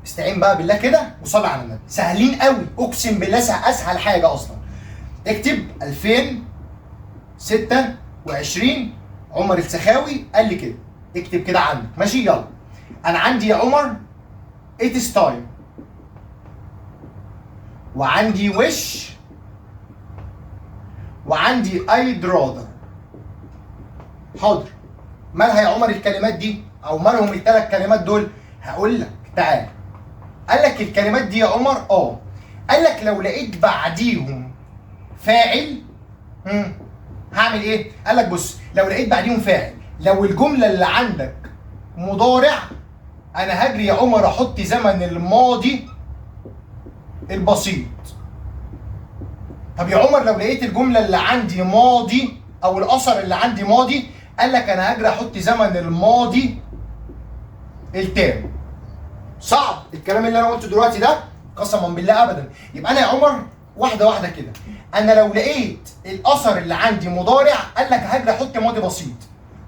استعين بقى بالله كده وصلي على النبي. سهلين قوي، اقسم بالله اسهل حاجة اصلا. اكتب 2026 عمر السخاوي قال لي كده، اكتب كده عندك، ماشي؟ يلا. انا عندي يا عمر it's time، وعندي wish، وعندي I'd rather. حاضر، مالها يا عمر الكلمات دي؟ او مالهم الثلاث كلمات دول؟ هقول لك، تعال. قال لك الكلمات دي يا عمر قال لك لو لقيت بعديهم فاعل هعمل ايه؟ قال لك بص، لو لقيت بعديهم فاعل، لو الجملة اللي عندك مضارع، انا هجري يا عمر احط زمن الماضي البسيط. طب يا عمر لو لقيت الجملة اللي عندي ماضي او الاثر اللي عندي ماضي، قال لك انا هجري احط زمن الماضي التام. صعب الكلام اللي انا قلته دلوقتي ده؟ قسما بالله ابدا. يبقى انا يا عمر واحدة واحدة كده، انا لو لقيت الاثر اللي عندي مضارع قال لك هجري احط ماضي بسيط.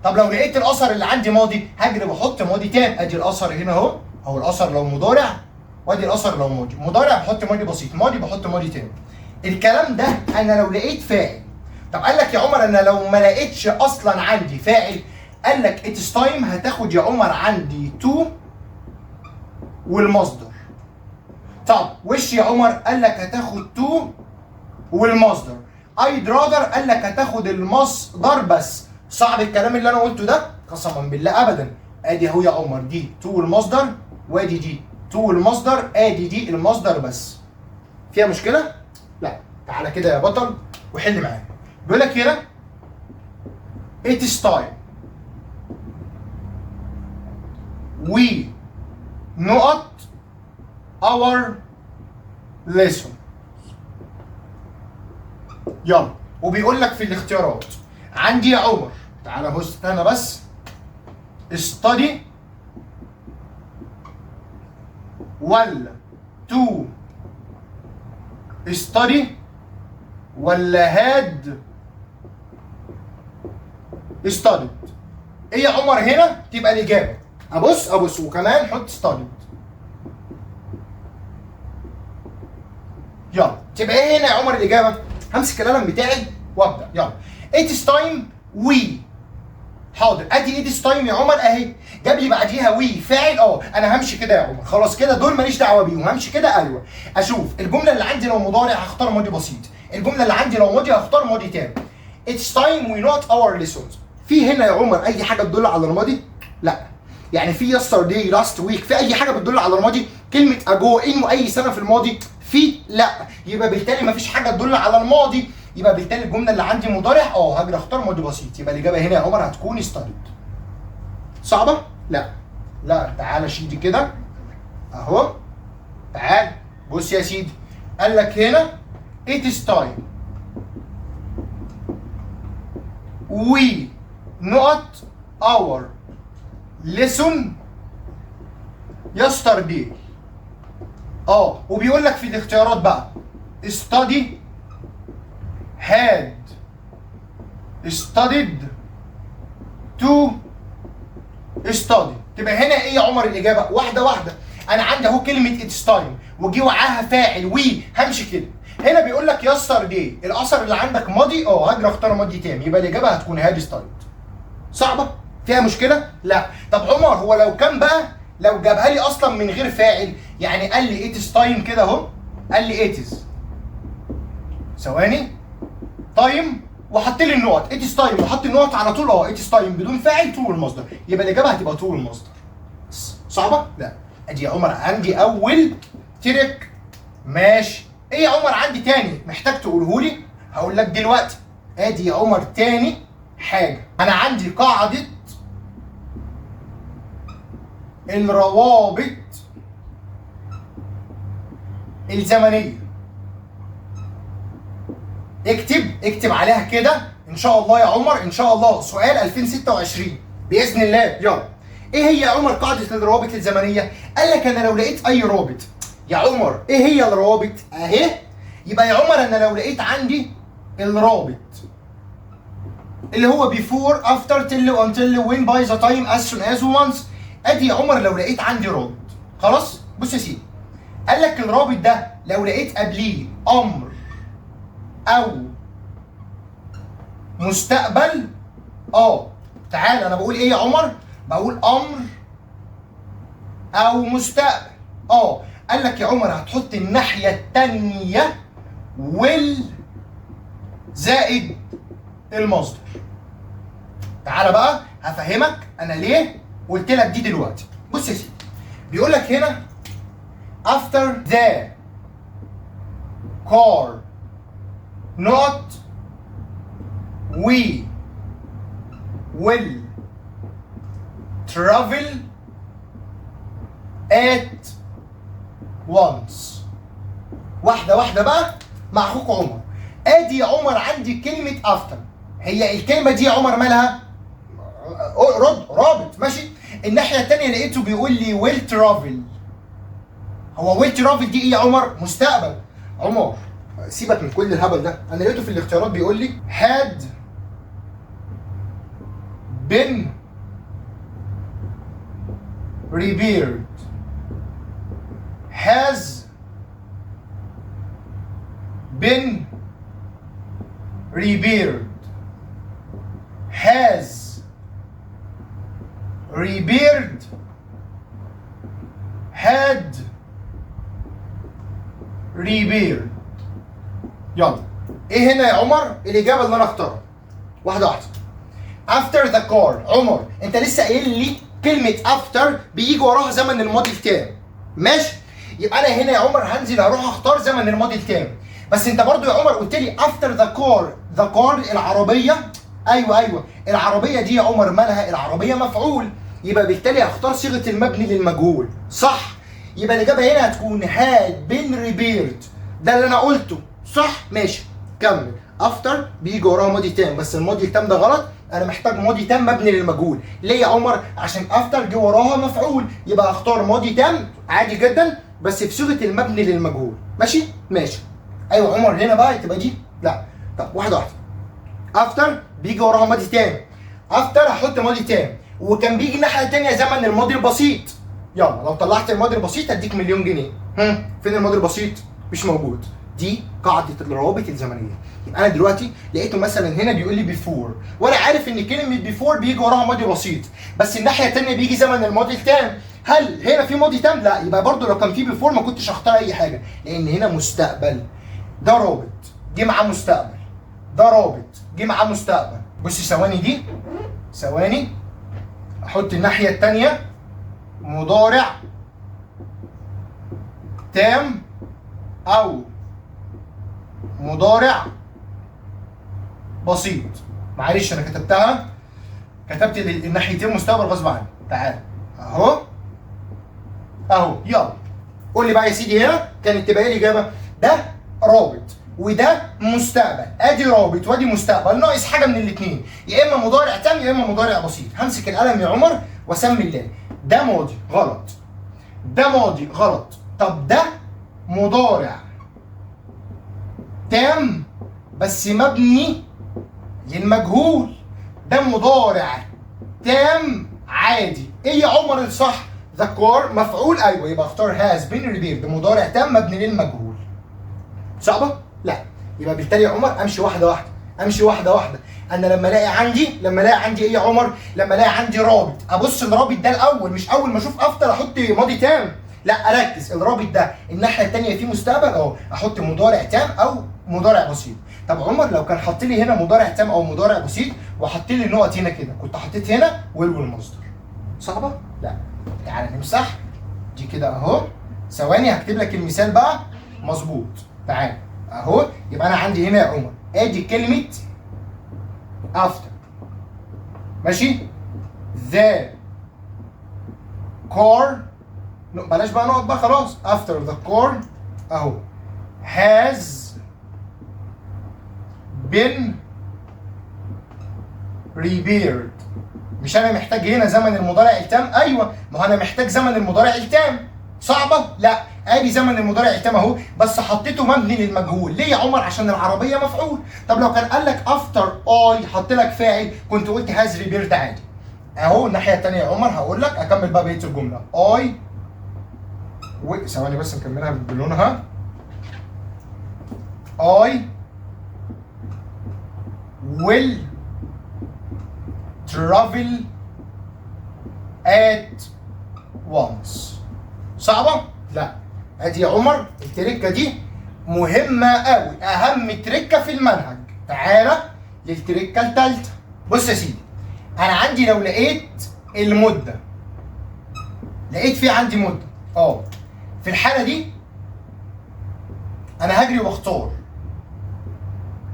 طب لو لقيت الاثر اللي عندي ماضي هجري واحط ماضي تام. ادي الاثر هنا اهو، اهو الاثر لو مضارع، وادي الاثر لو ماضي. مضارع بحط ماضي بسيط، ماضي بحط ماضي تام. الكلام ده انا لو لقيت فاعل. طب قال لك يا عمر انا لو ما لقيتش اصلا عندي فاعل، قال لك it's time هتاخد يا عمر عندي to والمصدر. طب wish يا عمر؟ قال لك هتاخد to والمصدر. I'd rather قال لك هتاخد المصدر بس. صعب الكلام اللي انا قلته ده؟ قسما بالله ابدا. ادي اهو يا عمر، دي to والمصدر، وادي دي to والمصدر، ادي دي المصدر بس. فيها مشكلة؟ لا. تعالى كده يا بطل وحل معايا. بيقول لك هنا it's time we نقط our lesson. يلا، وبيقول لك في الاختيارات عندي يا عمر، تعالى اهو استنى بس، study ولا to study ولا had studied؟ ايه يا عمر هنا تبقى الاجابة؟ ابص ابص، وكمان حط studied. يلا تبقى ايه هنا يا عمر الاجابة؟ همسك القلم بتاعي وابدا. يلا it's time we. حاضر، ادي it's time يا عمر اهي، جاب لي بعديها we فاعل. انا همشي كده يا عمر، خلاص كده دول ماليش دعوه بيهم، همشي كده. ايوه، اشوف الجملة اللي عندي لو مضارع هختار ماضي بسيط، الجملة اللي عندي لو ماضي هختار ماضي تام. it's time we نقط our lessons. في هنا يا عمر اي حاجة تدل على الماضي؟ لا. يعني في yesterday، last week، في اي حاجة بتدل على الماضي؟ كلمة ago، in، واي سنة في الماضي؟ في؟ لا. يبقى بالتالي مفيش حاجة تدل على الماضي، يبقى بالتالي الجملة اللي عندي مضارع، هاجي اختار ماضي بسيط. يبقى الاجابة هنا يا عمر هتكون studied. صعبة؟ لا لا. تعالى شيدي كده اهو، تعال بص يا سيدي. قال لك هنا it is time we نقط our lesson yesterday. وبيقول لك في الاختيارات بقى study، had studied، to study. تبقى هنا ايه يا عمر الاجابة؟ واحدة واحدة. انا عندي اهو كلمة it's time وجي وعاها فاعل we، همشي كده. هنا بيقول لك yesterday، الاثر اللي عندك ماضي، هاجي اختار ماضي تام، يبقى الاجابة هتكون had studied. صعبة؟ فيها مشكلة؟ لا. طب عمر هو لو كان بقى لو جابها لي اصلا من غير فاعل، يعني قال لي it's time كده اهو، قال لي it's ثواني time وحط لي النقط، it's time وحط النقط على طول، it's time بدون فاعل to المصدر، يبقى الاجابة هتبقى to المصدر. صعبة؟ لا. ادي يا عمر عندي اول trick. ماشي. ايه يا عمر عندي تاني محتاج تقوله لي؟ هقول لك دلوقتي. ادي يا عمر تاني حاجة، انا عندي قاعدة الروابط الزمنية. اكتب اكتب عليها كده ان شاء الله يا عمر، ان شاء الله سؤال 2026 باذن الله. يلا، ايه هي يا عمر قاعدة الروابط الزمنية؟ قال لك انا لو لقيت اي رابط يا عمر، ايه هي الروابط؟ اهي. يبقى يا عمر انا لو لقيت عندي الرابط اللي هو before، after، till، until، when، by the time، as soon as، once، ادي يا عمر لو لقيت عندي رابط. خلاص؟ بص يا سيدي، قال لك الرابط ده لو لقيت قبليه امر او مستقبل. تعال انا بقول ايه يا عمر؟ بقول امر او مستقبل. قال لك يا عمر هتحط الناحية الثانية will زائد المصدر. تعالى بقى هفهمك انا ليه قلت لك دي دلوقتي. بص يا سيدي، بيقول لك هنا after the car not we will travel at once. واحدة واحدة بقى مع اخوك عمر. ادي يا عمر عندي كلمة after، هي الكلمة دي يا عمر مالها؟ رد رابط، ماشي. الناحية التانية لقيته بيقول لي will travel. هو will travel دي ايه يا عمر؟ مستقبل. عمر سيبك من كل الهبل ده، انا لقيته في الاختيارات بيقول لي had been repaired، has been repaired، has repaired، had repaired. يلا ايه هنا يا عمر الاجابة اللي انا اختارها؟ واحدة واحدة. after the car، عمر انت لسه قايل لي كلمة after بيجي وراها زمن الماضي التام، ماشي. يبقى انا هنا يا عمر هنزل هروح اختار زمن الماضي التام. بس انت برضو يا عمر قلت لي after the car، the car العربية. ايوه العربية دي يا عمر مالها؟ العربية مفعول، يبقى بالتالي هختار صيغة المبني للمجهول، صح؟ يبقى الاجابة هنا هتكون had been repaired، ده اللي انا قلته، صح؟ ماشي كمل. after بيجي وراها ماضي تام، بس الماضي التام ده غلط، انا محتاج ماضي تام مبني للمجهول. ليه يا عمر؟ عشان after جه وراها مفعول، يبقى اختار ماضي تام عادي جدا بس في صيغة المبني للمجهول، ماشي؟ ماشي. ايوه عمر هنا بقى تبقى دي لا. طب واحدة واحدة. after بيجي وراها ماضي تام، after هحط ماضي تام، وكان بيجي الناحية الثانية زمن الماضي البسيط. يلا لو طلعت الماضي البسيط هديك مليون جنيه. فين الماضي البسيط؟ مش موجود. دي قاعدة الروابط الزمنية. يبقى انا دلوقتي لقيته مثلا هنا بيقول لي before، وانا عارف ان كلمة before بيجي وراها ماضي بسيط، بس الناحية الثانية بيجي زمن الماضي التام. هل هنا في ماضي تام؟ لا، يبقى برضو لو كان في before ما كنتش هختار اي حاجة، لان هنا مستقبل. ده رابط جه معاه مستقبل، ده رابط جه معاه مستقبل. بصي ثواني دي، ثواني احط الناحية الثانية مضارع تام او مضارع بسيط. معلش انا كتبتها، كتبت الناحيتين مستقبل غصب عني. تعال اهو اهو، يلا قول لي بقى يا سيدي هنا كانت تبقى ايه الاجابة؟ ده رابط وده مستقبل، ادي رابط وادي مستقبل، ناقص حاجة من الاثنين، يا اما مضارع تام يا اما مضارع بسيط. همسك القلم يا عمر واسمي الله. ده ماضي غلط، ده ماضي غلط، طب ده مضارع تام بس مبني للمجهول، ده مضارع تام عادي. ايه يا عمر الصح؟ the car مفعول، ايوه يبقى اختار has been repaired، مضارع تام مبني للمجهول. صعبة؟ لا. يبقى بالتالي يا عمر امشي واحدة واحدة، امشي واحدة واحدة. انا لما الاقي عندي، لما الاقي عندي ايه يا عمر؟ لما الاقي عندي رابط ابص الرابط ده الاول، مش اول ما اشوف after احط ماضي تام، لا اركز الرابط ده الناحية الثانية فيه مستقبل، اهو احط مضارع تام او مضارع بسيط. طب عمر لو كان حط لي هنا مضارع تام او مضارع بسيط وحط لي النقط هنا كده، كنت حطيت هنا will والمصدر. صعبة؟ لا. تعالى نمسح دي كده اهو، ثواني هكتب لك المثال بقى مظبوط. تعالى اهو، يبقى انا عندي هنا يا عمر ادي كلمة after، ماشي، the car، بلاش بقى نقط بقى خلاص، after the car اهو has been repaired. مش انا محتاج هنا زمن المضارع التام؟ ايوه، ما هو انا محتاج زمن المضارع التام. صعبة؟ لا. ادي زمن المضارع التام اهو، بس حطيته مبني للمجهول. ليه يا عمر؟ عشان العربية مفعول. طب لو كان قال لك after I حط لك فاعل كنت قلت has repaired عادي. اهو الناحية الثانية يا عمر هقول لك اكمل بقى بقية الجملة. I و ثواني بس نكملها بلونها. I will travel at once. صعبة؟ لا. ادي يا عمر التركة دي مهمة قوي، اهم تركة في المنهج. تعالى للتركة التالتة. بص يا سيدي، انا عندي لو لقيت المدة، لقيت في عندي مدة، في الحالة دي انا هجري واختار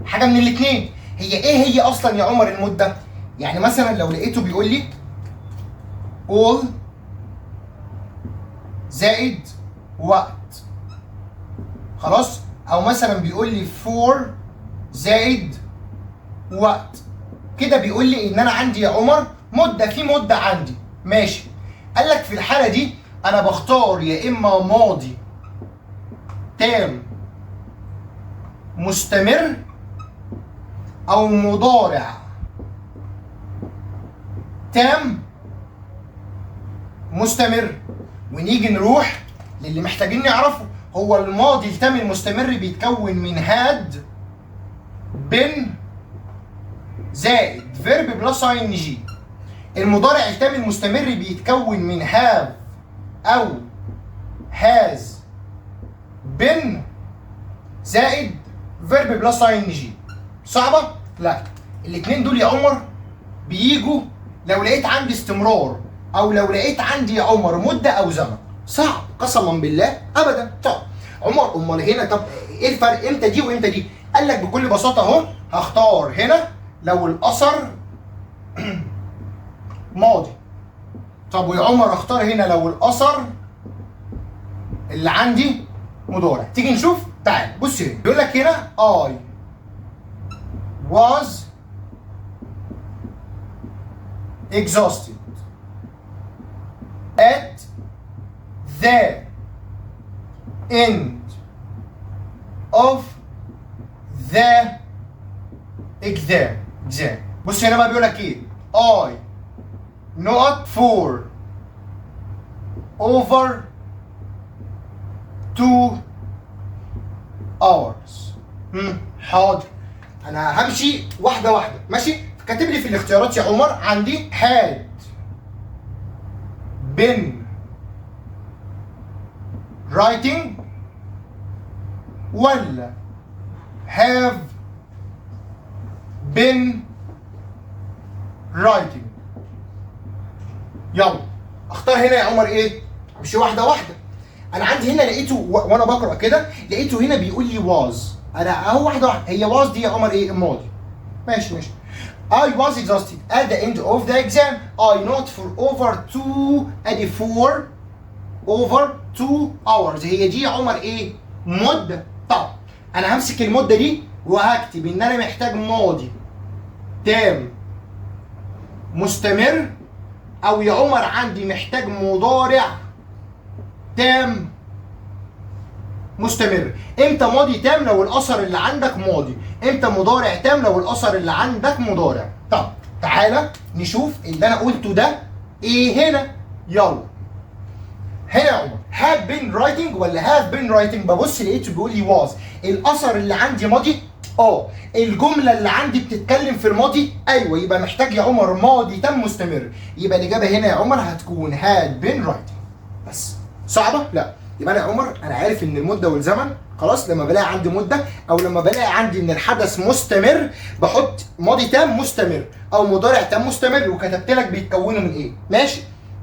حاجة من الاتنين. هي ايه هي اصلا يا عمر المدة؟ يعني مثلا لو لقيته بيقول لي all زائد وقت، خلاص، او مثلا بيقول لي for زائد وقت، كده بيقول لي ان انا عندي يا عمر مده، في مده عندي، ماشي. قال لك في الحالة دي انا بختار يا اما ماضي تام مستمر او مضارع تام مستمر. ونيجي نروح للي محتاجين نعرفه، هو الماضي التام المستمر بيتكون من had been زائد verb plus ing. المضارع التام المستمر بيتكون من have او has been زائد verb plus ing. صعبة؟ لا. الاتنين دول يا عمر بيجوا لو لقيت عندي استمرار او لو لقيت عندي يا عمر مدة او زمن. صعب قسما بالله ابدا. طب عمر امال هنا طب ايه الفرق امتى دي وامتى دي؟ قال لك بكل بساطة اهو، هختار هنا لو الاثر ماضي. طب ويا عمر اختار هنا لو الاثر اللي عندي مضارع. تيجي نشوف؟ تعال بص هنا، بيقول لك هنا I was exhausted at the end of the exam. بص هنا بقى بيقول لك ايه؟ I not for over 2 hours. حاضر، انا همشي واحدة واحدة، ماشي. كاتب لي في الاختيارات يا عمر عندي had been writing ولا have been writing. يلا اختار هنا يا عمر ايه؟ امشي واحدة واحدة. انا عندي هنا لقيته وانا بقرا كده لقيته هنا بيقول لي was. انا اهو واحدة واحدة، هي was دي يا عمر ايه؟ الماضي. ماشي ماشي. I was exhausted at the end of the exam. I not for over 2 ادي 4 over 2 hours. هي دي يا عمر ايه؟ مدة. طب انا همسك المدة دي وهكتب ان انا محتاج ماضي تام مستمر، او يا عمر عندي محتاج مضارع تام مستمر. امتى ماضي تام؟ لو الاثر اللي عندك ماضي. امتى مضارع تام؟ لو الاثر اللي عندك مضارع. طب تعالى نشوف اللي انا قلته ده ايه هنا. يلا هنا يا عمر had been writing ولا have been writing؟ ببص لقيته بيقول لي was. الاثر اللي عندي ماضي، الجملة اللي عندي بتتكلم في الماضي، ايوه، يبقى محتاج يا عمر ماضي تام مستمر. يبقى الاجابة هنا يا عمر هتكون had been writing. بس صعبة؟ لا. يبقى انا يا عمر انا عارف ان المدة والزمن خلاص، لما بلاقي عندي مده او لما بلاقي عندي ان الحدث مستمر بحط ماضي تام مستمر او مضارع تام مستمر، وكتبت لك بيتكونوا من ايه. ماشي.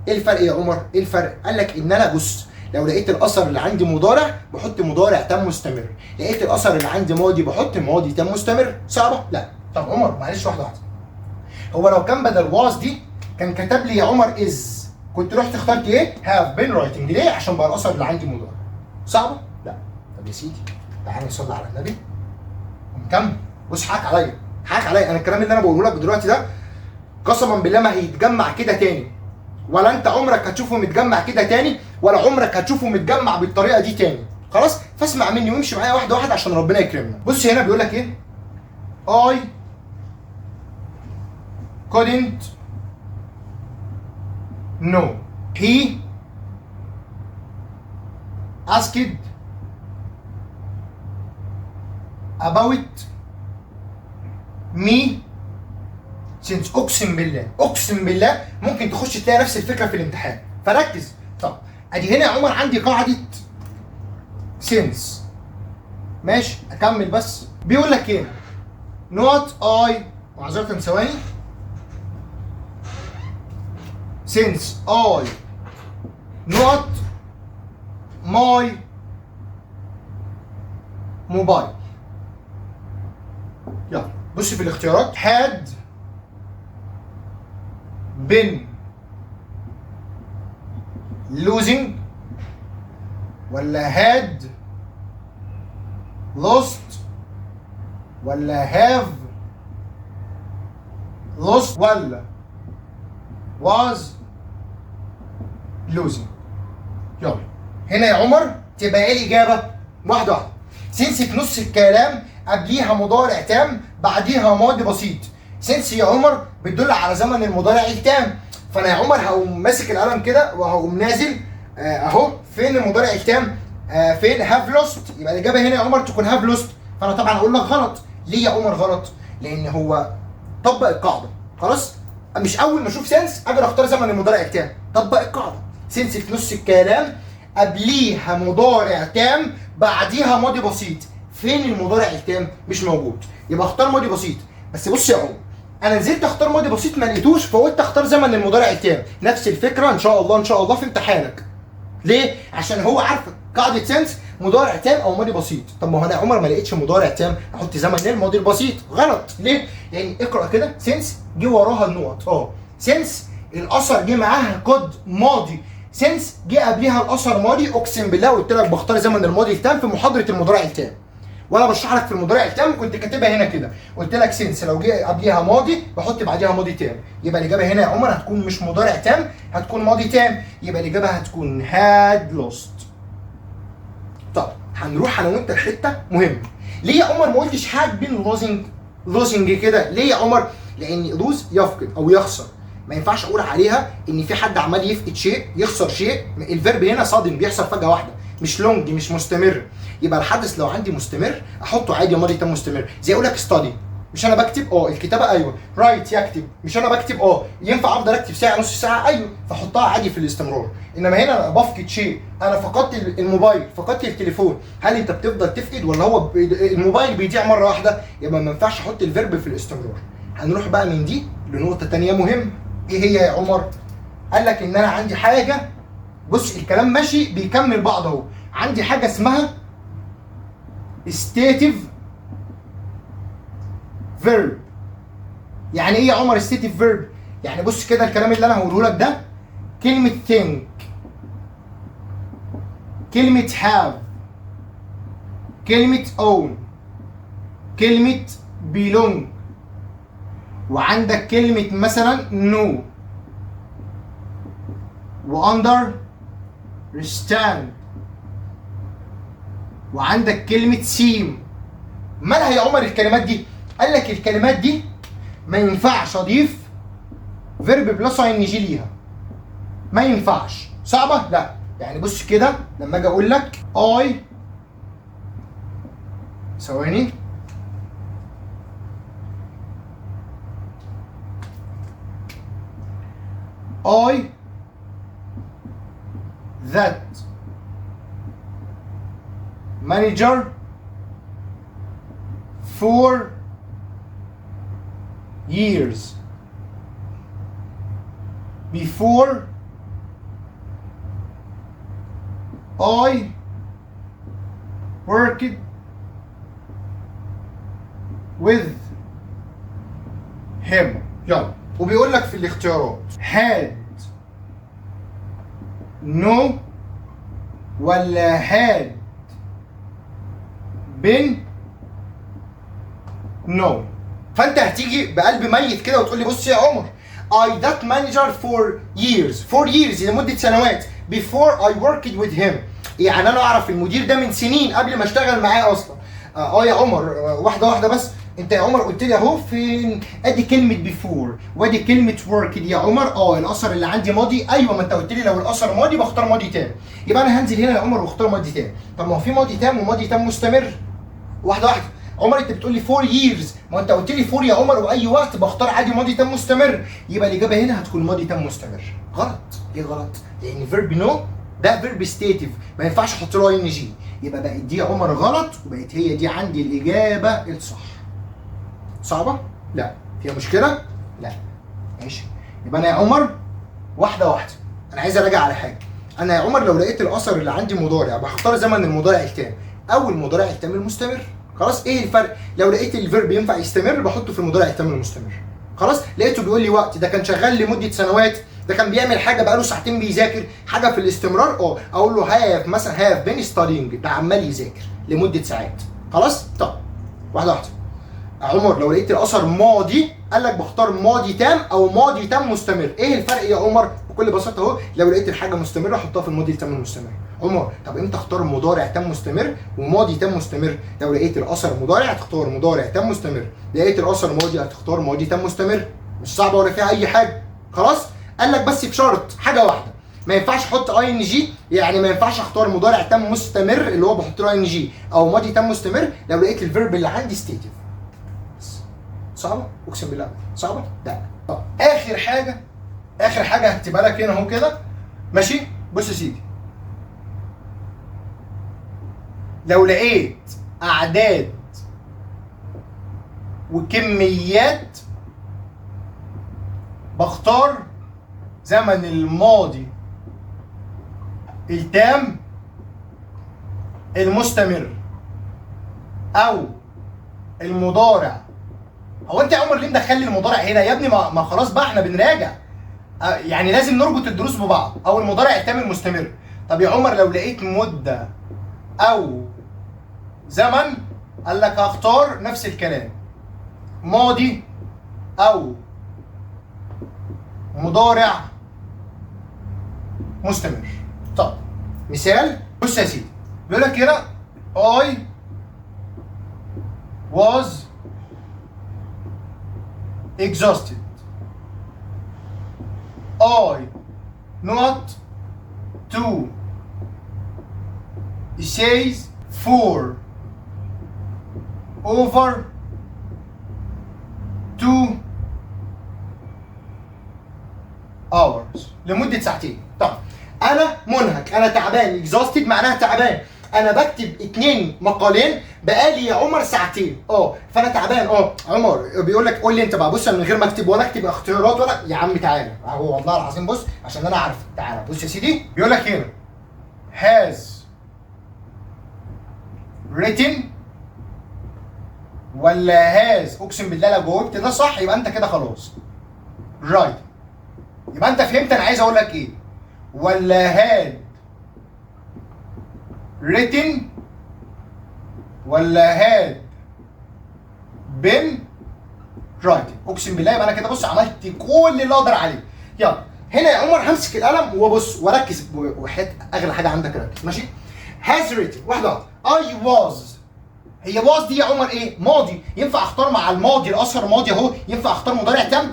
ايه الفرق يا عمر؟ ايه الفرق؟ قال لك ان انا بص لو لقيت الاثر اللي عندي مضارع بحط مضارع تام مستمر، لقيت الاثر اللي عندي ماضي بحط ماضي تام مستمر. صعبة؟ لا. طب عمر معلش واحدة واحدة، هو لو كان بدل was دي كان كتب لي يا عمر is، كنت رحت اخترت ايه؟ have been writing. ليه؟ عشان بقى الاثر اللي عندي مضارع. صعبة؟ لا. طب يا سيدي تعالى نصلي على النبي ونكمل. بص حقك عليا، حقك عليا، انا الكلام اللي انا بقوله لك دلوقتي ده قسما بالله ما هيتجمع كده تاني، ولا انت عمرك هتشوفه متجمع كده تاني ولا عمرك هتشوفه متجمع بالطريقة دي تاني. خلاص، فاسمع مني وامشي معايا واحدة واحدة عشان ربنا يكرمنا. بص هنا بيقول لك ايه؟ I couldn't know. He asked about me since. اقسم بالله، اقسم بالله ممكن تخش تلاقي نفس الفكرة في الامتحان، فركز. طب ادي هنا يا عمر عندي قاعدة since، ماشي اكمل بس. بيقول لك ايه؟ not I، معذرة ثواني، since I not my mobile. يلا بص في الاختيارات، had been losing ولا had lost ولا have lost ولا was losing. يلا هنا يا عمر تبقى ايه الاجابة؟ واحدة واحدة. since في نص الكلام قبليها مضارع تام بعديها ماضي بسيط. since يا عمر بتدل على زمن المضارع التام، فانا يا عمر هقوم ماسك القلم كده وهقوم نازل اهو، فين المضارع التام؟ فين have lost؟ يبقى الاجابة هنا يا عمر تكون have lost. فانا طبعا هقول لك غلط. ليه يا عمر غلط؟ لان هو طبق القاعدة. خلاص، مش اول ما اشوف since اجي اختار زمن المضارع التام، طبق القاعدة. since في نص الكلام قبليها مضارع تام بعديها ماضي بسيط. فين المضارع التام؟ مش موجود، يبقى اختار ماضي بسيط. بس بص يا عمر، انا نزلت اختار ماضي بسيط ما لقيتوش، فقلت اختار زمن المضارع التام. نفس الفكرة ان شاء الله، ان شاء الله في امتحانك. ليه؟ عشان هو عارف قاعدة since مضارع تام او ماضي بسيط. طب ما هو انا يا عمر ما لقيتش مضارع تام، احط زمن الماضي البسيط. غلط. ليه؟ لان اقرا كده، since جه وراها النقط، since الاثر جه معاها could ماضي، since جه قبليها الاثر ماضي. اقسم بالله قلت لك بختار زمن الماضي التام في محاضرة المضارع التام، وانا بشرح لك في المضارع التام كنت كاتبها هنا كده، قلت لك since لو جه قبليها ماضي بحط بعديها ماضي تام. يبقى الاجابة هنا يا عمر هتكون مش مضارع تام، هتكون ماضي تام، يبقى الاجابة هتكون had lost. طب هنروح انا وانت لحته مهمة. ليه يا عمر ما قلتش had been losing؟ losing كده ليه يا عمر؟ لان lose يفقد او يخسر، ما ينفعش اقول عليها ان في حد عمال يفقد شيء، يخسر شيء. ال verb هنا sudden بيحصل فجاة واحدة، مش long، مش مستمر. يبقى الحدث لو عندي مستمر احطه عادي ماضي تام مستمر. زي اقول لك study، مش انا بكتب؟ الكتابة ايوه. write يكتب، مش انا بكتب؟ ينفع افضل اكتب ساعة نص ساعة؟ ايوه، فاحطها عادي في الاستمرار. انما هنا انا بفقد شيء، انا فقدت الموبايل، فقدت التليفون. هل انت بتفضل تفقد ولا هو الموبايل بيضيع مرة واحدة؟ يبقى ما ينفعش احط ال verb في الاستمرار. هنروح بقى من دي لنقطة ثانية مهمة. ايه هي يا عمر؟ قال لك ان انا عندي حاجة، بص الكلام ماشي بيكمل بعض اهو، عندي حاجة اسمها stative verb. يعني ايه يا عمر stative verb؟ يعني بص كده الكلام اللي انا هقوله لك ده، كلمة think، كلمة have، كلمة own، كلمة belong، وعندك كلمة مثلا know و understand، وعندك كلمة seem. مالها يا عمر الكلمات دي؟ قال لك الكلمات دي ما ينفعش اضيف verb plus ing ليها، ما ينفعش. صعبة؟ لا. يعني بص كده لما اجي اقول لك I، ثواني، I that manager for years before I worked with him. يلا، وبيقول لك في الاختيارات had no ولا had been no. فانت هتيجي بقلب ميت كده وتقول لي بص يا عمر I that manager for years، for years لمدة سنوات، before I worked with him، يعني انا اعرف المدير ده من سنين قبل ما اشتغل معاه اصلا. يا عمر، واحدة واحدة بس. انت يا عمر قلت لي اهو فين؟ ادي كلمة before وادي كلمة worked يا عمر. الاثر اللي عندي ماضي. ايوه، ما انت قلت لي لو الاثر ماضي بختار ماضي تام، يبقى انا هنزل هنا يا عمر واختار ماضي تام. طب ما هو في ماضي تام وماضي تام مستمر. واحدة واحدة عمر، انت بتقول لي for years، ما انت قلت لي for يا عمر، واي وقت بختار عادي ماضي تام مستمر، يبقى الاجابة هنا هتكون ماضي تام مستمر. غلط. ليه غلط؟ لان verb know ده verb stative، ما ينفعش احط له ing، يبقى بقت دي يا عمر غلط، وبقت هي دي عندي الاجابة الصح. صعبة؟ لا. فيها مشكلة؟ لا. ماشي، يبقى انا يا عمر واحدة واحدة، انا عايز اراجع على حاجة. انا يا عمر لو لقيت الاثر اللي عندي مضارع بختار زمن المضارع التام او المضارع التام المستمر. خلاص، ايه الفرق؟ لو لقيت ال verb ينفع يستمر بحطه في المضارع التام المستمر. خلاص، لقيته بيقول لي وقت، ده كان شغال لمدة سنوات، ده كان بيعمل حاجة بقاله ساعتين بيذاكر حاجة في الاستمرار، اقول له have مثلا have been studying، ده عمال يذاكر لمدة ساعات. خلاص، طب واحدة واحدة عمر، لو لقيت الاثر ماضي قال لك بختار ماضي تام او ماضي تام مستمر. ايه الفرق يا عمر؟ بكل بساطة اهو، لو لقيت الحاجة مستمرة حطها في الماضي التام المستمر. عمر طب امتى اختار مضارع تام مستمر وماضي تام مستمر؟ لو لقيت الاثر مضارع هتختار مضارع تام مستمر، لقيت الاثر ماضي هتختار ماضي تام مستمر. مش صعبة ولا فيها اي حاجة. خلاص، قال لك بس بشرط حاجة واحدة، ما ينفعش احط ing، يعني ما ينفعش اختار مضارع تام مستمر اللي هو بحط له ing او ماضي تام مستمر لو لقيت ال verb اللي عندي stative. صعبة؟ اقسم بالله صعبة؟ لا. طب اخر حاجة، اخر حاجة هكتبها لك هنا اهو كده، ماشي؟ بص يا سيدي، لو لقيت اعداد وكميات بختار زمن الماضي التام المستمر او المضارع. هو انت يا عمر ليه مدخل لي المضارع هنا يا ابني؟ ما خلاص بقى احنا بنراجع، يعني لازم نربط الدروس ببعض. او المضارع التام المستمر. طب يا عمر لو لقيت مده او زمن قال لك هختار نفس الكلام، ماضي او مضارع مستمر. طب مثال، بص يا سيدي، بيقول لك هنا I was exhausted، I not to essays for over 2 hours، لمدة ساعتين. طب أنا منهك، أنا تعبان، exhausted معناها تعبان، أنا بكتب 2 مقالين بقالي يا عمر ساعتين، فأنا تعبان. عمر بيقول لك قول لي أنت بقى، بص أنا من غير ما أكتب ولا أكتب اختيارات ولا، يا عم تعالى أهو والله العظيم، بص عشان أنا عارف، تعالى بص يا سيدي، بيقول لك هنا has written ولا has، اقسم بالله لو جاوبت ده صح يبقى انت كده خلاص right، يبقى انت فهمت انا عايز اقول لك ايه، ولا had written ولا had been writing. اقسم بالله يبقى انا كده بص عملت كل اللي اقدر عليه. يلا هنا يا عمر همسك القلم وابص واركز، وحياة اغلى حاجة عندك ركز، ماشي؟ has written واحدة واحدة. I was، هي was دي يا عمر ايه؟ ماضي، ينفع اختار مع الماضي الاثر ماضي اهو، ينفع اختار مضارع تام؟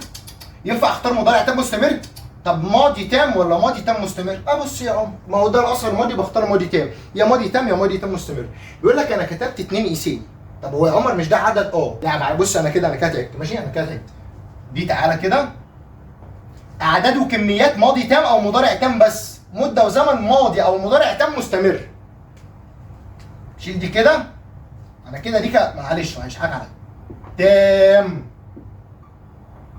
ينفع اختار مضارع تام مستمر؟ طب ماضي تام ولا ماضي تام مستمر؟ ابص يا عمر، ما هو ده الاثر ماضي، بختار ماضي تام، يا ماضي تام يا ماضي تام مستمر. بيقول لك انا كتبت 2 essay، طب هو يا عمر مش ده عدد؟ لا بص انا كده، انا كده تعبت، ماشي؟ انا كده تعبت. دي تعالى كده اعداد وكميات ماضي تام او مضارع تام بس، مده وزمن ماضي او مضارع تام مستمر. شيل دي كده، انا كده دي كده معلش معلش حاجة عليا، تام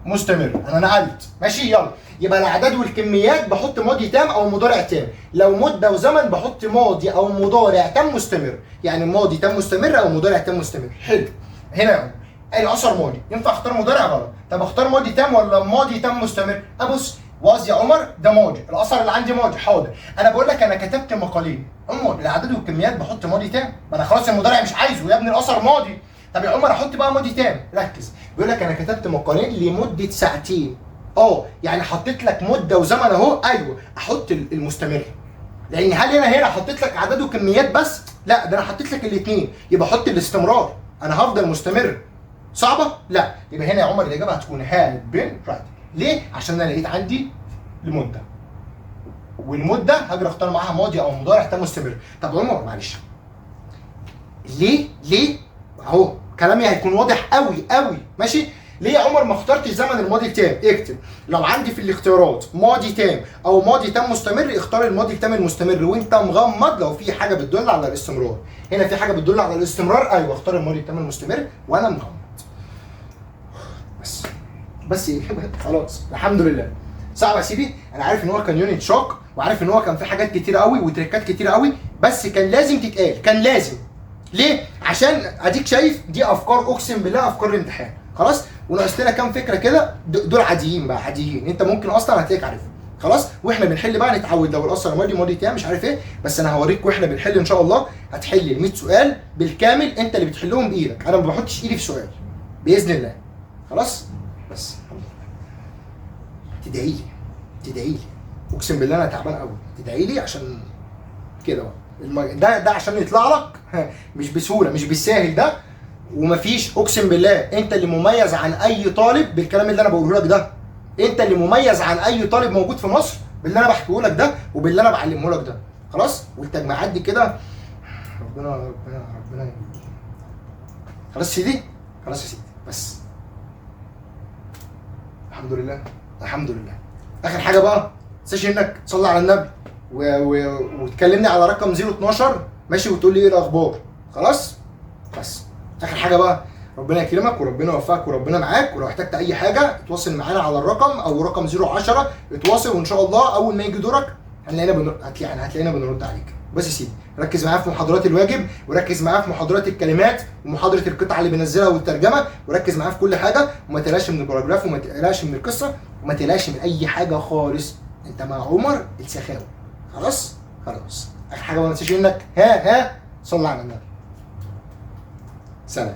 مستمر، انا نقلت، ماشي؟ يلا يبقى الاعداد والكميات بحط ماضي تام او مضارع تام، لو مده وزمن بحط ماضي او مضارع تام مستمر، يعني ماضي تام مستمر او مضارع تام مستمر. حلو، هنا يا عمر الاثر ماضي، ينفع اختار مضارع؟ غلط. طب اختار ماضي تام ولا ماضي تام مستمر؟ ابص was يا عمر ده ماضي، الاثر اللي عندي ماضي، حاضر. انا بقول لك انا كتبت مقالين، عمر الاعداد والكميات بحط ماضي تام، ما انا خلاص المضارع مش عايزه يا ابني الاثر ماضي. طب يا عمر احط بقى ماضي تام، ركز، بيقول لك انا كتبت مقالين لمدة ساعتين، يعني حطيت لك مده وزمن اهو، ايوه احط المستمر. لان هل انا هنا حطيت لك اعداد وكميات بس؟ لا، ده انا حطيت لك الاثنين، يبقى حط الاستمرار، انا هفضل مستمر. صعبة؟ لا. يبقى هنا يا عمر الاجابة هتكون had been writing. ليه؟ عشان انا لقيت عندي المدة، والمدة هاجي اختار معاها ماضي او مضارع تام مستمر. طب عمر معلش ليه؟ ليه؟ اهو كلامي هيكون واضح قوي قوي، ماشي؟ ليه يا عمر ما اخترتش زمن الماضي التام؟ اكتب لو عندي في الاختيارات ماضي تام او ماضي تام مستمر، اختار الماضي التام المستمر وانت مغمض لو في حاجة بتدل على الاستمرار. هنا في حاجة بتدل على الاستمرار، ايوه اختار الماضي التام المستمر وانا مغمض. بس ايه خلاص الحمد لله. صعب يا سيدي، انا عارف ان هو كان unit شاق، وعارف ان هو كان في حاجات كتير قوي وتريكات كتير قوي، بس كان لازم تتقال، كان لازم. ليه؟ عشان اديك شايف دي افكار، اقسم بالله افكار الامتحان. خلاص، وناقص لنا كام فكرة كده، دول عاديين بقى، عاديين انت ممكن اصلا هتلاقيك عارفهم. خلاص، واحنا بنحل بقى نتعود، لو الاثر ماضي ماضي تام مش عارف ايه، بس انا هوريك واحنا بنحل ان شاء الله. هتحل ال 100 سؤال بالكامل، انت اللي بتحلهم بايدك، انا ما بحطش ايدي في سؤال باذن الله. خلاص، بس الحمد لله. تدعي لي، تدعي لي، اقسم بالله انا تعبان قوي، تدعي لي عشان كده بقى. ده عشان يطلع لك مش بسهولة، مش بالساهل ده، ومفيش اقسم بالله انت اللي مميز عن اي طالب بالكلام اللي انا بقوله لك ده. انت اللي مميز عن اي طالب موجود في مصر باللي انا بحكيه لك ده وباللي انا بعلمه لك ده. خلاص، والتجميعات دي كده ربنا ربنا ربنا. خلاص يا سيدي، خلاص يا سيدي، بس الحمد لله، الحمد لله. اخر حاجة بقى، ما تنساش انك تصلي على النبي وتكلمني على رقم 012، ماشي، وتقول لي ايه الاخبار. خلاص، بس اخر حاجة بقى، ربنا يكرمك وربنا يوفقك وربنا معاك، ولو احتجت اي حاجة اتواصل معانا على الرقم او رقم 010، اتواصل، وان شاء الله اول ما يجي دورك هتلاقينا بنرد عليك. بس يا سيدي ركز معايا في محاضرات الواجب، وركز معايا في محاضرات الكلمات ومحاضره القطعة اللي بنزلها والترجمة، وركز معايا في كل حاجة، وما تقلقش من ال paragraph، وما تقلقش من القصة، وما تقلقش من اي حاجة خالص. انت مع عمر السخاوي. خلاص، خلاص. اخر حاجة ما تنساش انك ها صلي على النبي. سلام.